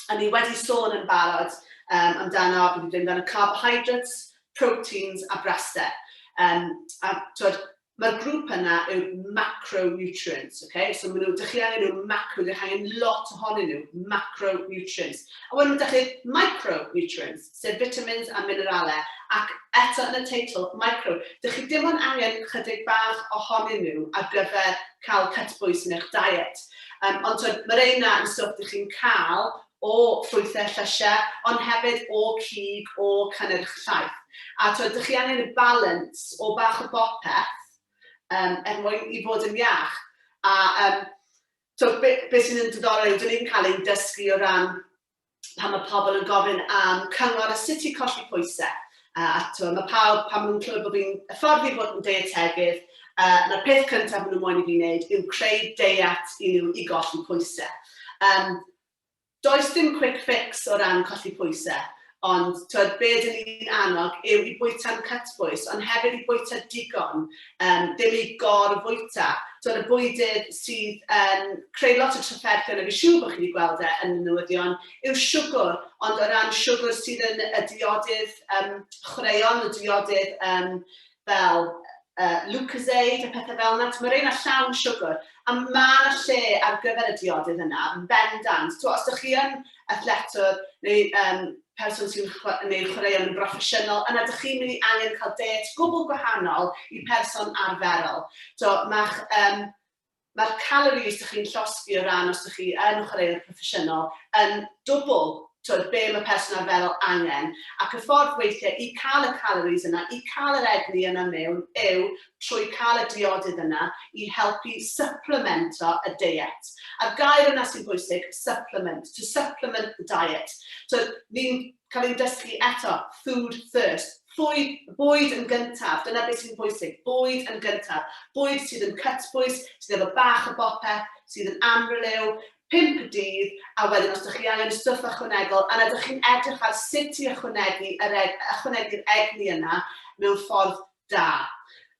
a ni wedi sôn yn barod amdano, fi wedi dweud amdano carbohydrates, proteins a braster. A twod, mae'r grŵp yna yw'r macronutrients, okay? So maen nhw, dych chi angen nhw macro, dych chi angen lot ohonyn nhw, macronutrients. A wedyn dych chi micronutrients, sef vitamins a mineralau, ac eto yn y teitl, micro, dych chi dim ond angen chydig bach ohonyn nhw ar gyfer cael cytbwys yn eich diet. Ond twod, mae'r ein na yn stwff dych chi'n cael o ffrwythau, llysiau, ond hefyd o cig, o cynnyrch llaeth. A twod, dych chi angen y balance o bach o bopeth er mwyn i fod yn iach. A twod, be sydd yn diddorol yw, dyn ni'n cael ein dysgu o ran pan mae pobl yn gofyn am cyngor a sut i colli pwysau. A twod, mae pawb, pan maen nhw'n clywed bod fi'n hyfforddi fod yn deietegydd, na'r peth cyntaf maen nhw moyn i fi wneud yw creu deiet i nhw i golli pwysau. Does dim quick fix o ran colli pwysau, ond twod, be dyn ni'n annog yw i bwyta'n cytbwys, ond hefyd i bwyta digon, ddim i gorfwyta. Twod, y bwydydd sydd yn creu lot o trafferthion, a fi'n siŵr bod chi wedi gweld e yn y newyddion, yw siwgr, ond o ran siwgr sydd yn y diodydd chwaraeon, y diodydd fel Lucozade a pethau fel yna, mae rheina llawn siwgr, a mae yna lle ar gyfer y diodydd yna, yn bendant. Twod, os ydych chi yn athletwr neu person sy'n gwneud chwaraeon yn broffesiynol, yna ydych chi'n mynd i angen cael diet gwbl gwahanol i person arferol. So, mae'r calories ydych chi'n llosgi o ran os ydych chi yn chwaraewr proffesiynol yn dwbl, twod, be mae person arferol angen. Ac y ffordd weithiau i cael y calories yna, i cael yr egni yna mewn, yw trwy cael y diodydd yna i helpu supplemento y diet. A'r gair yna sy'n bwysig, supplement, to supplement the diet. So, ni'n Cael ein dysgu eto, food first. Fwyd, bwyd yn gyntaf, dyna beth sy'n bwysig, bwyd yn gyntaf. Bwyd sydd yn cytbwys, sydd efo bach o bopeth, sydd yn amryliw, 5 y dydd, a wedyn os ydych chi angen stwff ychwanegol, a ydych chi'n edrych ar sut i ychwanegu yr eg, ychwanegu'r egni yna mewn ffordd da.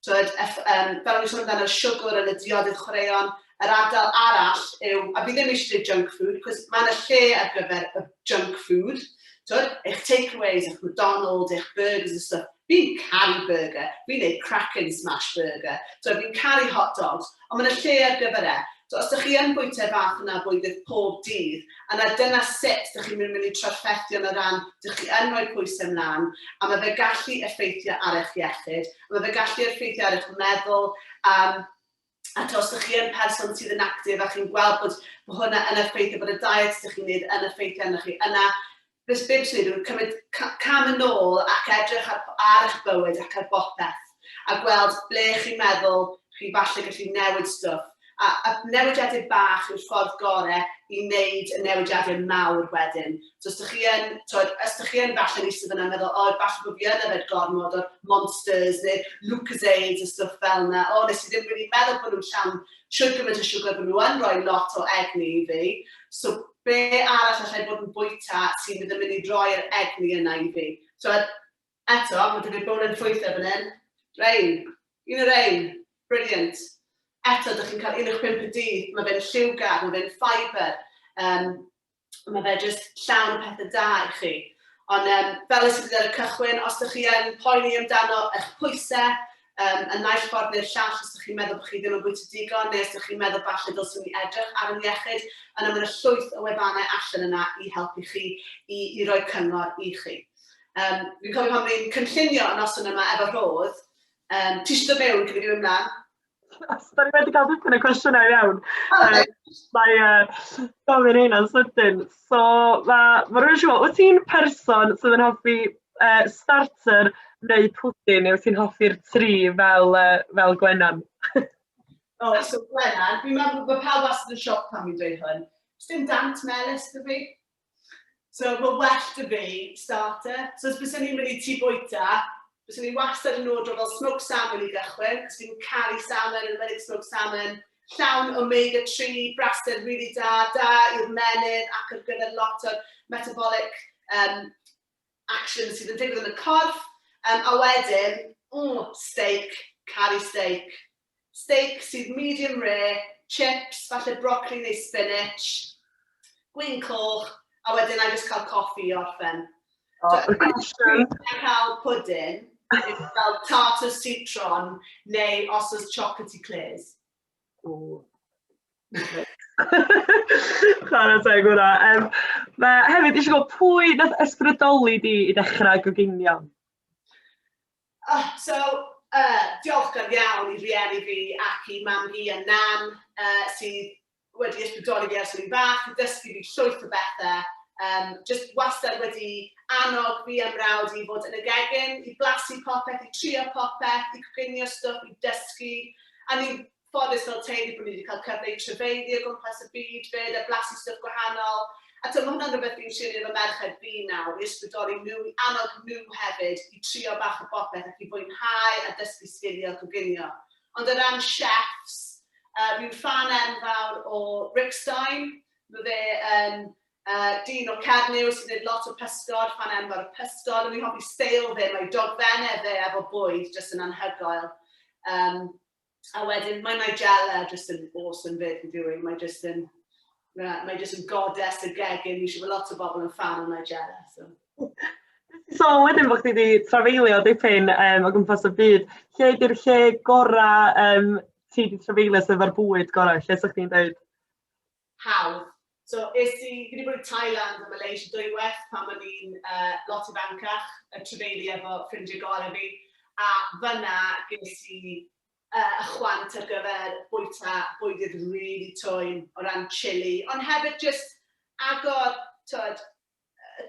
Twyd, fel o'n i'n sôn amdano'r siwgr yn y diodydd chwaraeon, yr ardal arall yw, a fi ddim eisiau dweud junk food, cos mae yna lle ar gyfer y junk food, twyd, eich takeaways, eich McDonald's, eich burgers and stuff. Fi'n caru burger, fi'n neud cracking smash burger, twyd, fi'n caru hot dogs, ond mae yna lle ar gyfer e. So os ydych chi yn bwyta fath yna bwydydd pob dydd, yna dyna sut ydych chi'n mynd i trafferthu yn o ran, ydych chi yn rhoi pwysau ymlaen, a mae fe gallu effeithio ar eich iechyd, a mae fe gallu effeithio ar eich meddwl, a to, os ydych chi yn person sydd yn actif a chi'n gweld bod hwnna yn effeithio, bod y diet ydych chi'n gwneud yn effeithio arnoch chi, yna beth sy'n gwneud yw cymryd cam yn ôl ac edrych ar eich bywyd ac ar bopeth, a gweld ble chi'n meddwl chi falle gallu newid stwff. A newidiadau bach yw'r ffordd gorau i wneud y newidiadau mawr wedyn. So os ydych chi yn, twyd, os ydych chi yn falle eistedd yna meddwl, o, falle bod fi yn yfed gormod o'r Monsters neu Lucozades a stwff fel yna. O, nes i ddim really meddwl bod nhw'n llawn siwr gymaint o siwgr bod nhw yn rhoi lot o egni i fi. So be arall allai bod yn bwyta sy'n mynd yn mynd i roi'r egni yna i fi? So eto, mae 'da fi bowlen ffrwythau fan hyn. Rein, un o'r rein, brilliant. Eto, ydych chi'n cael 15 y dydd, mae fe'n lliwgar, mae fe'n ffiber, mae fe jyst llawn o pethau da i chi. Ond fel nes i ddweud ar y cychwyn, os ydych chi yn poeni amdano eich pwysau, y naill ffordd neu'r llall, os ydych chi'n meddwl bod chi ddim yn bwyta digon, neu os ydych chi'n meddwl falle dylswn ni edrych ar yn iechyd, yna mae yna llwyth o wefannau allan yna i helpu chi, i roi cyngor i chi. Fi'n cofio pan ni'n cynllunio y noson yma efo Rhodd, ti eisiau dod mewn cyn i fi mynd mlaen? Yes, da ni wedi cael dipyn o cwestiynau iawn. Oh, mae gofyn hynna'n sydyn. So, mae rhywun eisiau gwybod, wyt ti'n person sydd yn hoffi starter neu pwdin, neu wyt ti'n hoffi'r tri fel Gwenan? Oh, so Gwenan, fi'n meddwl bod pawb wastad yn sioc pan fi'n dweud hwn. Dim dant melys 'da fi. So mae well 'da fi starter. So os byswn i'n mynd i tŷ bwyta, byswn i wastad yn ordro fel smoked salmon i gychwyn, cos fi'n caru salmon, yn enwedig smoked salmon, llawn omega-3, braster really da, da i'r menydd ac ar gyfer lot o'r metabolic action sydd yn digwydd yn y corff. A wedyn, steak, caru steak. Steak sydd medium rare, chips, falle broccoli neu spinach, gwin coch, a wedyn I just cael coffi i orffen. Oh, so, question. Cael pwdin, fel tart o citron, neu os oes chocolate eclairs. Oh. Chwarae teg hwnna. Mae hefyd eisiau gwybod pwy nath ysbrydoli di i ddechrau goginio? So, diolchgar iawn i rieni fi ac i mam fi a nan sydd wedi ysbrydoli fi ers o'n i'n fach, i dysgu fi llwyth o bethau. Just wastad wedi annog fi a mrawd i fod yn y gegin, i blasu popeth, i trio popeth, i coginio stwff, i dysgu. A ni'n ffodus fel teulu bod ni wedi cael cyfle i trafeilio o gwmpas y byd fyd a blasu stwff gwahanol. A to, mae hwnna'n rhywbeth fi'n trio efo merched fi nawr, i ysbrydoli nhw, i annog nhw hefyd i trio bach o bopeth ac i fwynhau a dysgu sgiliau coginio. Ond o ran chefs, fi'n fan enfawr o Rick Stein. Mae fe yn dyn o Cernyw sy'n gwneud lot o pysgod, fan enfawr o pysgod. O'n i'n hoffi steil fe, mae dogfennau fe efo bwyd jyst yn anhygoel. A wedyn mae Nigella jyst yn awesome fyd yn dwi. Mae jyst yn goddess y gegin. Fi siŵr bod lot o bobl yn fan o Nigella. So. So wedyn bod chdi wedi trafeilio dipyn o gwmpas y byd, lle ydy'r lle gorau ti wedi trafeilio sef efo'r bwyd gorau? Lle sa'ch chdi'n dweud? Hawdd. So, es i, fi wedi bod i Thailand a Malaysia dwywaith pan o'n i'n lot ifancach, y trafeilio efo ffrindiau gorau fi. A fyna ges i y chwant ar gyfer bwyta bwydydd really twym o ran chili. Ond hefyd just agor, twyd,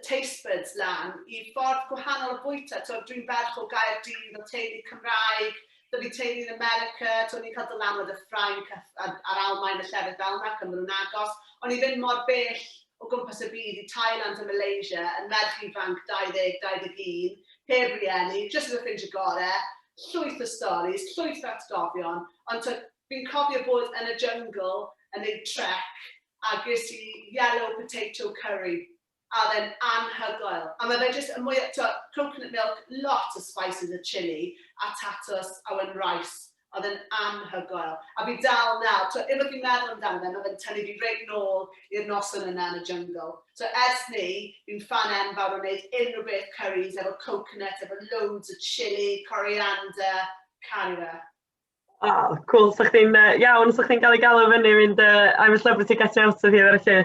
taste buds lan i ffordd gwahanol o bwyta. Twyd, dwi'n ferch o Gaerdydd, o teulu Cymraeg, da fi teulu yn America, twyd, ni'n cael dylanwad y Ffrainc a'r Almaen y llefydd fel yna, pan maen nhw'n agos. Ond i fynd mor bell o gwmpas y byd i Thailand a Malaysia yn merch ifanc 20, 21, heb rieni, jyst efo ffrindiau gorau, llwyth o storis, llwyth o atgofion, ond twyd, fi'n cofio bod yn y jungle yn neud trek a ges i yellow potato curry a oedd e'n anhygoel. A mae fe jyst y mwy, twyd, coconut milk, lot o spices a chilli, a tatws a wen rice. Oedd e'n anhygoel. A fi dal nawr, twyd, unwaith fi'n meddwl amdano fe, mae fe'n tynnu fi reit nôl i'r noson yna yn y jungle. So ers 'ny, fi'n fan enfawr o wneud unrhyw beth curries efo coconut, efo loads o chilli, coriander, caru fe. Oh, cool. So chdi'n iawn, so chdi'n cael ei galw fyny i fynd "I'm a celebrity, get out of here" felly.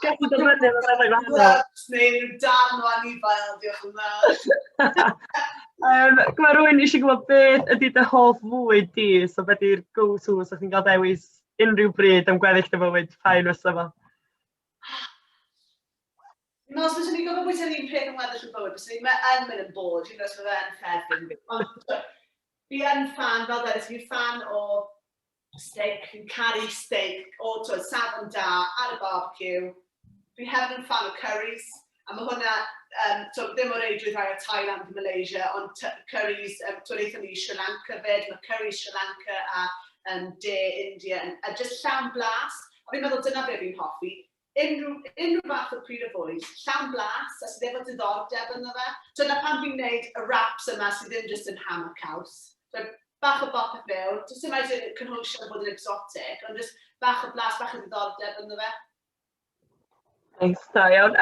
Gallu dod fyny efo pethau gwahanol. Neu rhyw darn o anifail, diolch yn fawr. Mae rhywun eisiau gwybod beth ydy dy hoff fwyd di, so beth yw'r go-to os ydych chi'n cael dewis unrhyw bryd am gweddill dy fywyd, pa un fysa fo? Fi'n meddwl os fyswn i'n gorfod bwyta'r un peth am weddill y bywyd, byswn i'n yn mynd yn bored, hyd yn oed os fydde fe'n ffefryn fi. Ond fi yn fan, fel dweud, fi'n fan o steak, fi'n caru steak o twyd, safon da ar y barbecue. Fi hefyd yn fan o curries, a mae hwnna, twyd, ddim o reidrwydd rhai o Thailand a Malaysia, ond curries, twyd, aethon ni i Sri Lanka fyd, mae curries Sri Lanka a De India, a just llawn blas. A fi'n meddwl dyna be fi'n hoffi, unrhyw fath o pryd o fwyd, llawn blas, a sydd efo diddordeb ynddo fe. Dyna pam fi'n gwneud y wraps yma sydd ddim jyst yn ham a caws. So, bach o bopeth mewn, does dim rhaid i'r cynhwysion fod yn exotic, ond jyst bach o blas, bach o ddiddordeb ynddo fe. Neis, da iawn.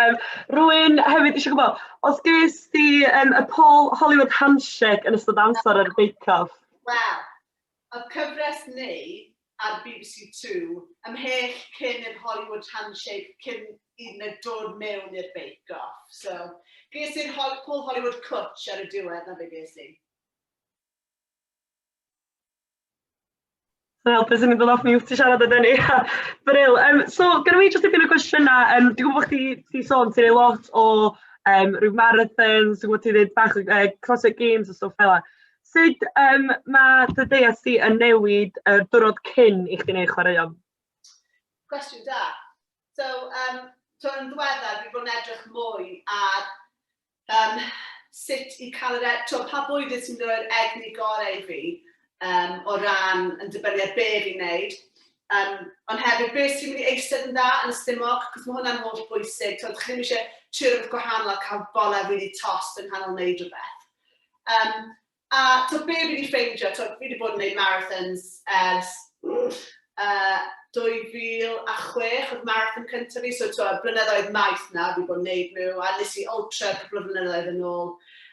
Rwy'n hefyd eisiau gwybod, os ges di y Paul Hollywood handshake yn ystod amser ar y Bake Off? Wel, oedd cyfres ni ar BBC Two ymhell cyn i'r Hollywood handshake, cyn iddyn nhw dod mewn i'r Bake Off. So, ges i'r Paul Hollywood cwtch ar y diwedd, na be ges i. Wel, beth sy'n mynd off mute i siarad â ni. Brill. So, gyda fi jyst dipyn o gwestiynau. Dwi'n gwybod bod chdi ti sôn, ti'n neud lot o rhyw marathons, dwi'n gwybod ti'n neud bach o CrossFit Games a stwff fel 'na. Sut mae dy deiet di yn newid yr diwrnod cyn i chdi wneud chwaraeon? Cwestiwn da. So, yn ddiweddar, fi bod yn edrych mwy ar sut i cael yr... E pa bwydydd sy'n rhoi'r egni gorau i fi o ran yn dibynnu ar be fi'n neud. Ond hefyd, beth sy'n mynd i eistedd yn dda yn y stumog, cos mae hwnna'n holl bwysig. Twyd, chi ddim eisiau trio rhywbeth gwahanol a cael bolau really tost yn nghanol wneud rhywbeth. A twyd, be fi wedi ffeindio, twyd, fi wedi bod yn gwneud marathons ers 2006, oedd marathon cyntaf fi, so twyd, blynyddoedd maith na, fi wedi bod yn gwneud nhw, a nes i ultra cwpl o flynyddoedd yn ôl.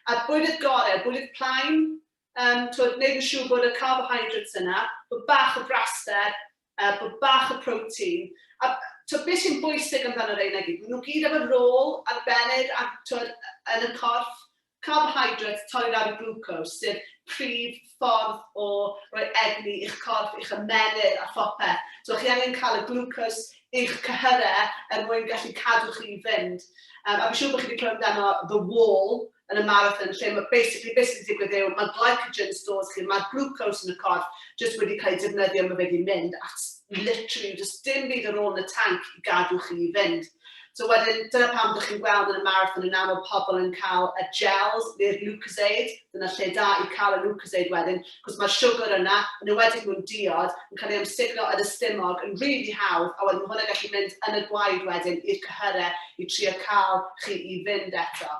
A bwydydd gorau, bwydydd plaen, twyd, wneud yn siŵr bod y carbohydrates yna, bod bach o braster, bod bach o protein. A twyd, beth sy'n bwysig amdano rheina gyd, maen nhw gyd efo rôl arbennig a, twyd, yn y corff. Carbohydrates, torri lawr i glucose, sef prif ffordd o roi egni i'ch corff, i'ch ymennydd a phopeth. So chi angen cael y glucose i'ch cyhyrau er mwyn gallu cadw chi i fynd. A fi'n siŵr bod chi wedi clywed amdano The Wall yn y marathon, lle mae basically beth sy'n digwydd yw mae glycogen stores chi, mae'r glucose yn y corff jyst wedi cael ei defnyddio, mae fe wedi mynd, a literally just dim byd ar ôl yn y tank i gadw chi i fynd. So wedyn, dyna pam ydych chi'n gweld yn y marathon yn aml pobl yn cael y gels neu'r Lucozade, dyna lle da i cael y Lucozade wedyn, cos mae'r siwgr yna, yn enwedig mewn diod, yn cael ei amsugno yn y stumog yn really hawdd, a wedyn mae hwnna gallu mynd yn y gwaed wedyn i'r cyhyrau i trio cael chi i fynd eto.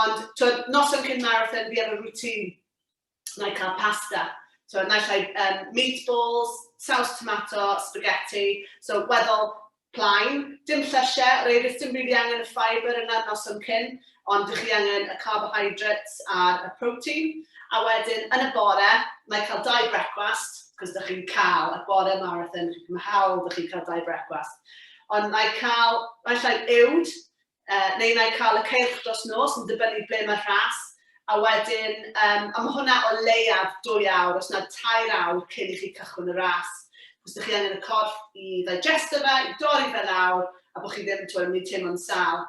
Ond, twyd, noson cyn marathon, fi efo routine, na i cael pasta. So, naill ai meatballs, saws tomato, spaghetti. So, weddol plaen, dim llysiau, reidrwydd dim rili angen y ffaibr yna noson cyn, ond dych chi angen y carbohydrates a'r y protein. A wedyn, yn y bore, na i cael dau brecwast, cos dych chi'n cael y bore marathon, chi'n cymryd hawl, dych chi'n cael dau brecwast. Ond na i cael, naill ai uwd, neu na i cael y ceirch dros nos, yn dibynnu ble mae'r rhas. A wedyn, a mae hwnna o leiaf 2 awr, os na 3 awr cyn i chi cychwyn y ras. Os ydych chi angen y corff i digesto fe, i dorri fe lawr, a bod chi ddim yn mynd teimlo'n sâl.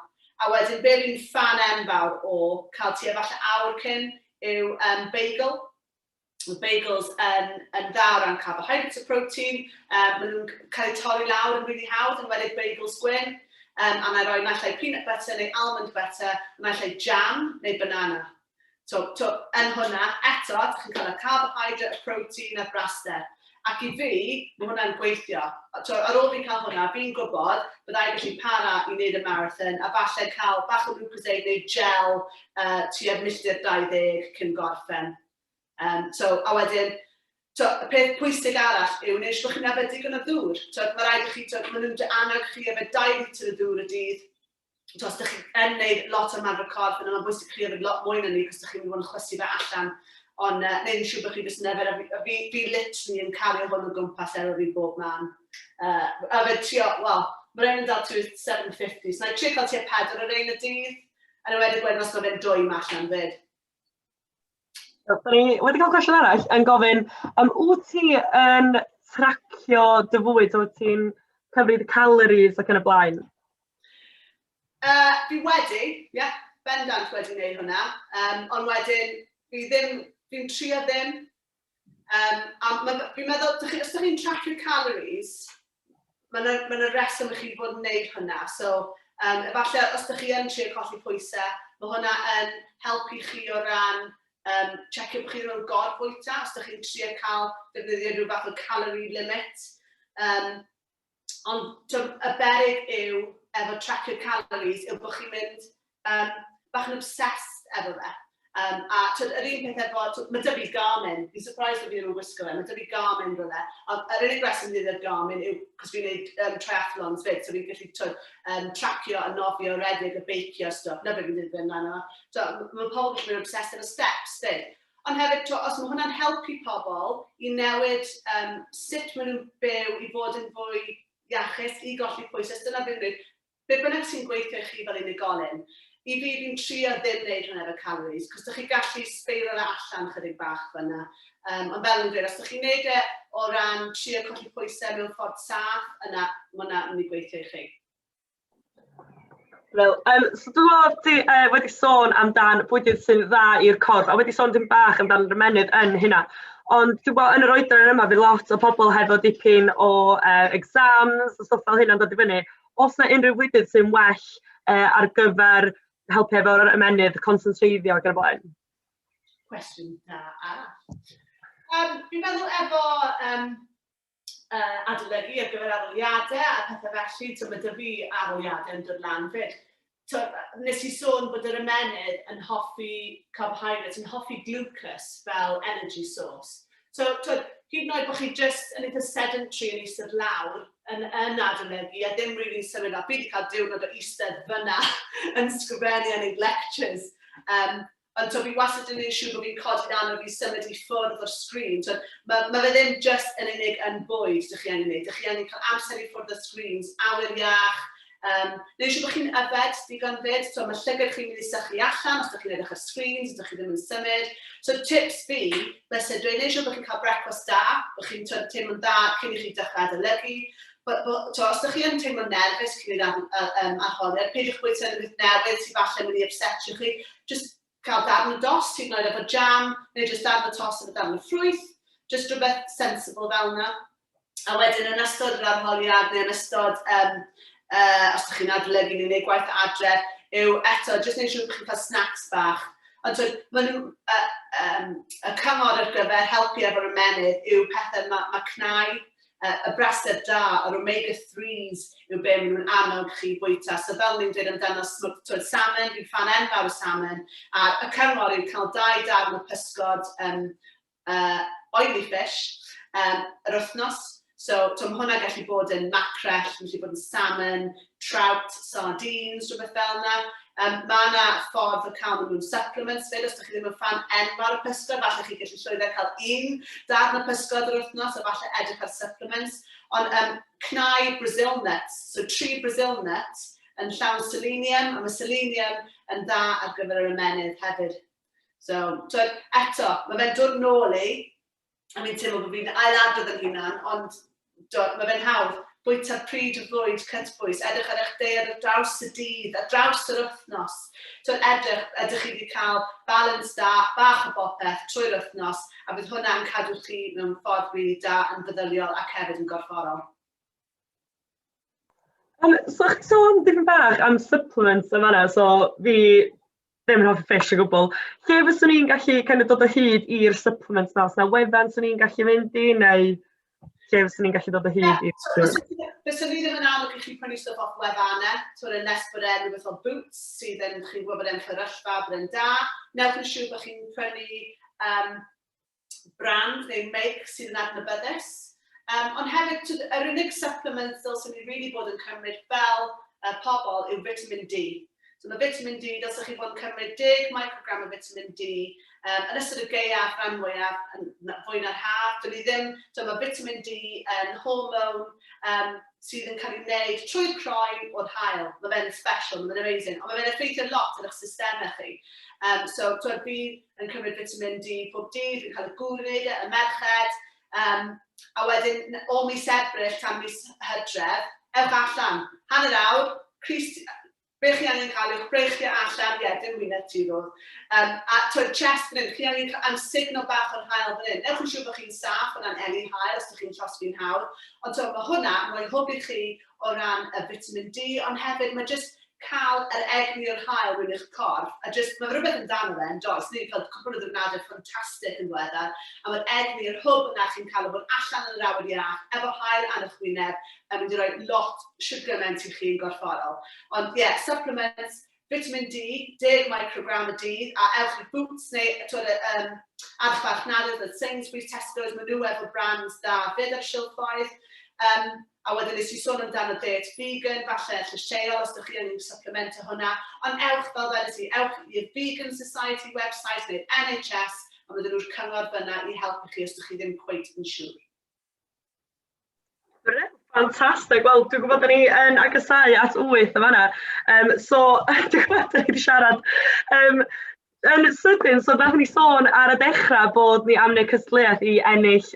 A wedyn, be fi'n fan enfawr o cael tua falle awr cyn yw bagel. Mae bagels yn dda o ran carbohydrates a protein. Maen nhw'n cael eu torri lawr yn really hawdd, yn enwedig bagels gwyn. A na i roi naill ai peanut butter neu almond butter, naill ai jam neu banana. So, to, yn hwnna, eto, ydych chi'n cael y carbohydrate, y protein a'r braster. Ac i fi, mae hwnna'n gweithio. So, ar ôl fi cael hwnna, fi'n gwybod byddai gallu para i wneud y marathon a falle cael bach o Lucozade neu gel tua milltir 20 cyn gorffen. So, a wedyn, so, y peth pwysig arall yw wneud siŵr bod chi'n yfed digon o ddŵr. So, mae rhaid i chi, so, maen nhw'n annog chi yfed 2 litr o ddŵr y dydd. So, os ydych chi yn gwneud lot o ymarfer corff, yna mae'n bwysig chi yfed lot mwy na ni, cos ydych chi'n mynd i fod yn chwysu fe allan. Ond neud yn siŵr bod chi jyst yn yfed, a fi literally yn cario hwn o gwmpas efo fi bob man. Yfed trio, wel, mae rhain yn dal tua 750, so na i trio cael tua 4 o rein y dydd, yn enwedig wedyn os mae fe'n dwym allan fyd. Da ni wedi cael cwestiwn arall yn gofyn, wyt ti yn tracio dy fwyd, wyt ti'n cyfri dy calories ac yn y blaen? Fi wedi, ie, yeah, bendant wedi gwneud hwnna. Ond wedyn, fi ddim, fi'n trio ddim. A fi'n meddwl, os ydych chi'n tracio calories, mae yna ma reswm i chi fod yn gwneud hwnna. So, efallai os ydych chi yn trio colli pwysau, mae hwnna yn helpu chi o ran checio bod chi ddim yn gorfwyta, os ydych chi'n trio cael defnyddio rhyw fath o calorie limit. Ond y beryg yw, efo tracio calories, yw bod chi'n mynd bach yn obsessed efo fe. A twyd, yr un peth efo, twyd, mae 'da fi Garmin, fi'n surprised bod fi ddim yn gwisgo fe, mae 'da fi Garmin rhywle. Ond yr unig reswm fi ddim Garmin yw, cos fi'n gwneud triathlons fyd, so fi'n gallu twyd, tracio a nofio, redeg a beicio a stwff, na beth fi'n dweud fe yma. So, mae pobl gallu mynd obsessed efo steps fyd. Ond hefyd, twyd, os mae hwnna'n helpu pobl i newid sut maen nhw'n byw i fod yn fwy iachus, i golli pwysau, dyna beth dwi'n be bynnag sy'n gweithio i chi fel unigolyn. I fi, fi'n trio ddim wneud hwnna efo calories, cos dych chi gallu sbeiro fe allan chydig bach fyna. Ond fel yn dweud, os dych chi'n neud e o ran trio colli pwysau mewn ffordd saff, yna mae hwnna mynd i gweithio i chi. Wel, so dwi'n meddwl ti wedi sôn amdan bwydydd sy'n dda i'r corff, a wedi sôn dim bach amdan yr ymennydd yn hynna. Ond dwi'n gwybod yn yr oedran yma, fydd lot o pobl hefo dipyn o exams a stwff fel hynna'n dod i fyny. Oes 'na unrhyw fwydydd sy'n well ar gyfer helpu efo'r ymennydd, concentreiddio ac yn y blaen? Cwestiwn da arall. Fi'n meddwl efo adolygu ar gyfer arholiadau a pethau felly, so mae 'da fi arholiadau yn dod lan fyd. So, nes i sôn bod yr ymennydd yn hoffi carbohydrates, yn hoffi glucose fel energy source. So, twyd, hyd yn oed bod chi just yn eitha sedentary yn eistedd lawr yn adolygu a ddim really'n symud lawr. Fi wedi cael diwrnod o eistedd fyna yn sgrifennu a wneud lectures. Ond so, fi wastad yn gwneud siŵr bod fi'n codi lan o fi symud i ffwrdd o'r sgrin. So, mae fe ddim just yn unig yn bwyd dych chi angen gwneud. Dych chi angen cael amser i ffwrdd o'r screens, awyr iach, neud siŵr bod chi'n yfed digon fyd. So mae llygad chi'n mynd i sychu allan os ydych chi'n edrych ar screens, ydych chi ddim yn symud. So tips fi, byse dweud, neud siŵr bod chi'n cael brecwast da, bod chi'n teimlo'n dda cyn i chi dechrau adolygu. But, to, os ydych chi yn teimlo'n nerfus cyn i'r arholiad, peidiwch bwyta rhywbeth newydd sydd falle mynd i upsetio chi. Just cael darn o dost, hyd yn oed efo jam, neu just darn o tost efo darn o ffrwyth. Just rhywbeth sensible fel yna. A wedyn yn ystod yr arholiad neu yn ystod, os ydych chi'n adolygu neu gwneud gwaith adre, yw eto, jyst gwneud siŵr bod chi'n cael snacks bach. Ond so, maen nhw, y cyngor ar gyfer helpu efo'r ymennydd yw pethau ma cnau, y braster da, yr omega-3s yw be maen nhw'n annog chi bwyta. So fel ni'n dweud amdano smoked salmon, fi'n fan enfawr o salmon, a y cyngor yw cael dau darn o pysgod oily fish yr wythnos. So, to, mae hwnna gallu bod yn mackerel, gallu bod yn salmon, trout, sardines, rhywbeth fel yna. Mae yna ffordd o cael nhw mewn supplements fyd, os ydych chi ddim yn fan enfawr o pysgod, falle chi gallu llwyddo cael un darn o pysgod yr wythnos, a falle edrych ar supplements. Ond cnau Brazil nuts, so tri Brazil nuts yn llawn selenium, a mae selenium yn dda ar gyfer yr ymennydd hefyd. So eto, mae fe'n dod nôl i, a fi'n teimlo bod fi'n ailadrodd yn hunan, ond do, mae fe'n hawdd. Bwyta pryd o fwyd cytbwys, edrych ar eich deiet ar draws y dydd, ar draws yr wythnos. So edrych, ydych chi wedi cael balance da, bach o bopeth trwy'r wythnos, a bydd hwnna'n cadw chi mewn ffordd really da yn feddyliol ac hefyd yn gorfforol. So chdi sôn dipyn bach am supplements yn fan'na, so fi ddim yn hoffi fish o gwbl. Lle fyswn i'n gallu kind of dod o hyd i'r supplements 'na? Oes 'na wefan 'swn i'n gallu mynd i neu lle fyswn i'n gallu dod o hyd i'r... So, fyswn i ddim yn annog i chi prynu stwff off wefannau, so unless bod e'n rhywbeth fel Boots sydd yn, chi'n gwybod bod e'n fferyllfa, bod e'n da. Newch yn siŵr bod chi'n prynu brand neu make sydd yn adnabyddus. Ond hefyd, yr unig supplements dylswn ni really bod yn cymryd fel pobl yw vitamin D. So mae vitamin D, dylsech chi bod yn cymryd 10 microgram o vitamin D yn ystod y gaeaf rhan mwyaf, yn fwy na'r haf. Dyn ni ddim, so mae vitamin D yn hormone sydd yn cael ei wneud trwy'r croen o'r haul. Mae fe'n special, mae fe'n amazing, ond mae fe'n effeithio lot ar eich systemau chi. So, twyd, fi yn cymryd vitamin D pob dydd, fi'n cael y gŵr yn neud e, y merched. A wedyn, o mis Ebrill tan mis Hydref, ewch allan, hanner awr, crys, be chi angen cael yw'ch breichiau allan, ie, yeah, dim wyneb ti, Rhodd. A twyd, chest fan hyn, chi angen cael amsugno bach o'r haul fan hyn. Newch yn siŵr bod chi'n saff o ran eli haul os ydych chi'n llosgi'n hawdd. Ond twyd, mae hwnna yn rhoi hwb i chi o ran y vitamin D, ond hefyd mae jyst cael yr egni o'r haul mewn i'ch corff, a jyst, mae rhywbeth amdano fe, yn does? Ni wedi cael cwpl o ddiwrnodau ffantastig yn ddiweddar, a mae'r egni, yr hwb yna chi'n cael o fod allan yn yr awyr iach, efo haul ar eich wyneb, yn mynd i roi lot shwd gymaint i chi yn gorfforol. Ond ie, yeah, supplements, vitamin D, 10 microgram y dydd, a ewch i Boots neu twyd, archfarchnadoedd, y Sainsbury's, Tesco's, maen nhw efo brands da fyd ar silffoedd. A wedyn nes i sôn amdano diet vegan, falle llysieuol os ydych chi angen supplemento hwnna. Ond ewch, fel dwedes i, ewch i'r Vegan Society website neu'r NHS, a bydden nhw'r cyngor fyna i helpu chi os ydych chi ddim cweit yn siŵr. Fantastic. Wel, dwi'n gwybod da ni yn agosáu at 8 yn fanna. So, dwi'n gwybod da ni wedi siarad yn sydyn, so nathon ni sôn ar y dechrau bod ni am wneud cystadleuaeth i ennill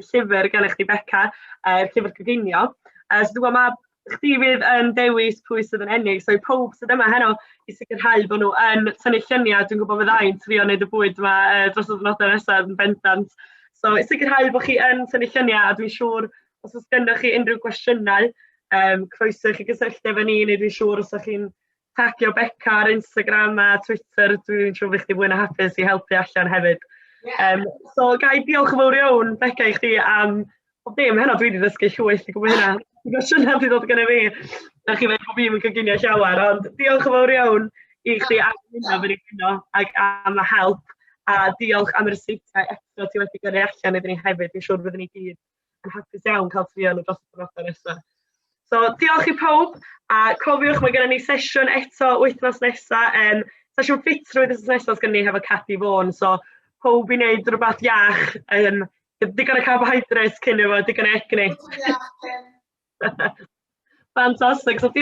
llyfr gennych chdi Beca, llyfr coginio. So dwi'n gwybod ma' chdi fydd yn dewis pwy sydd yn ennill, so i pawb sydd yma heno i sicrhau bod nhw yn tynnu lluniau, dwi'n gwybod fydda i'n trio wneud y bwyd yma dros y diwrnodau nesaf yn bendant. So i sicrhau bod chi yn tynnu lluniau, a dwi'n siŵr os oes gennych chi unrhyw gwestiynau, croeso i chi gysylltu efo ni, neu dwi'n siŵr os ydych chi'n tagio Beca ar Instagram a Twitter, dwi'n siŵr fydd chdi fwy na hapus i helpu allan hefyd. Yeah. So ga i diolch yn fawr iawn, Beca, i chdi am bob dim. Heno dwi wedi dysgu llwyth i gwybod hynna. Dwi'n gwestiynau wedi dod gyda fi. Na chi feddwl bod fi'n coginio llawer, ond diolch yn fawr iawn i chdi am ymuno efo ni heno ac am y help. A diolch am y ryseitiau eto ti wedi gyrru allan iddyn ni hefyd. Dwi'n siŵr byddwn ni gyd yn hapus iawn cael trio nhw dros y diwrnodau nesaf. So diolch i pawb, a cofiwch mae gennym ni sesiwn eto wythnos nesaf, sesiwn ffitrwydd wythnos nesaf os gennym ni hefo Cadi Vaughan, so pawb i wneud rhywbeth iach, digon o carbohydrates cyn efo, digon o egni. Fantastic. So,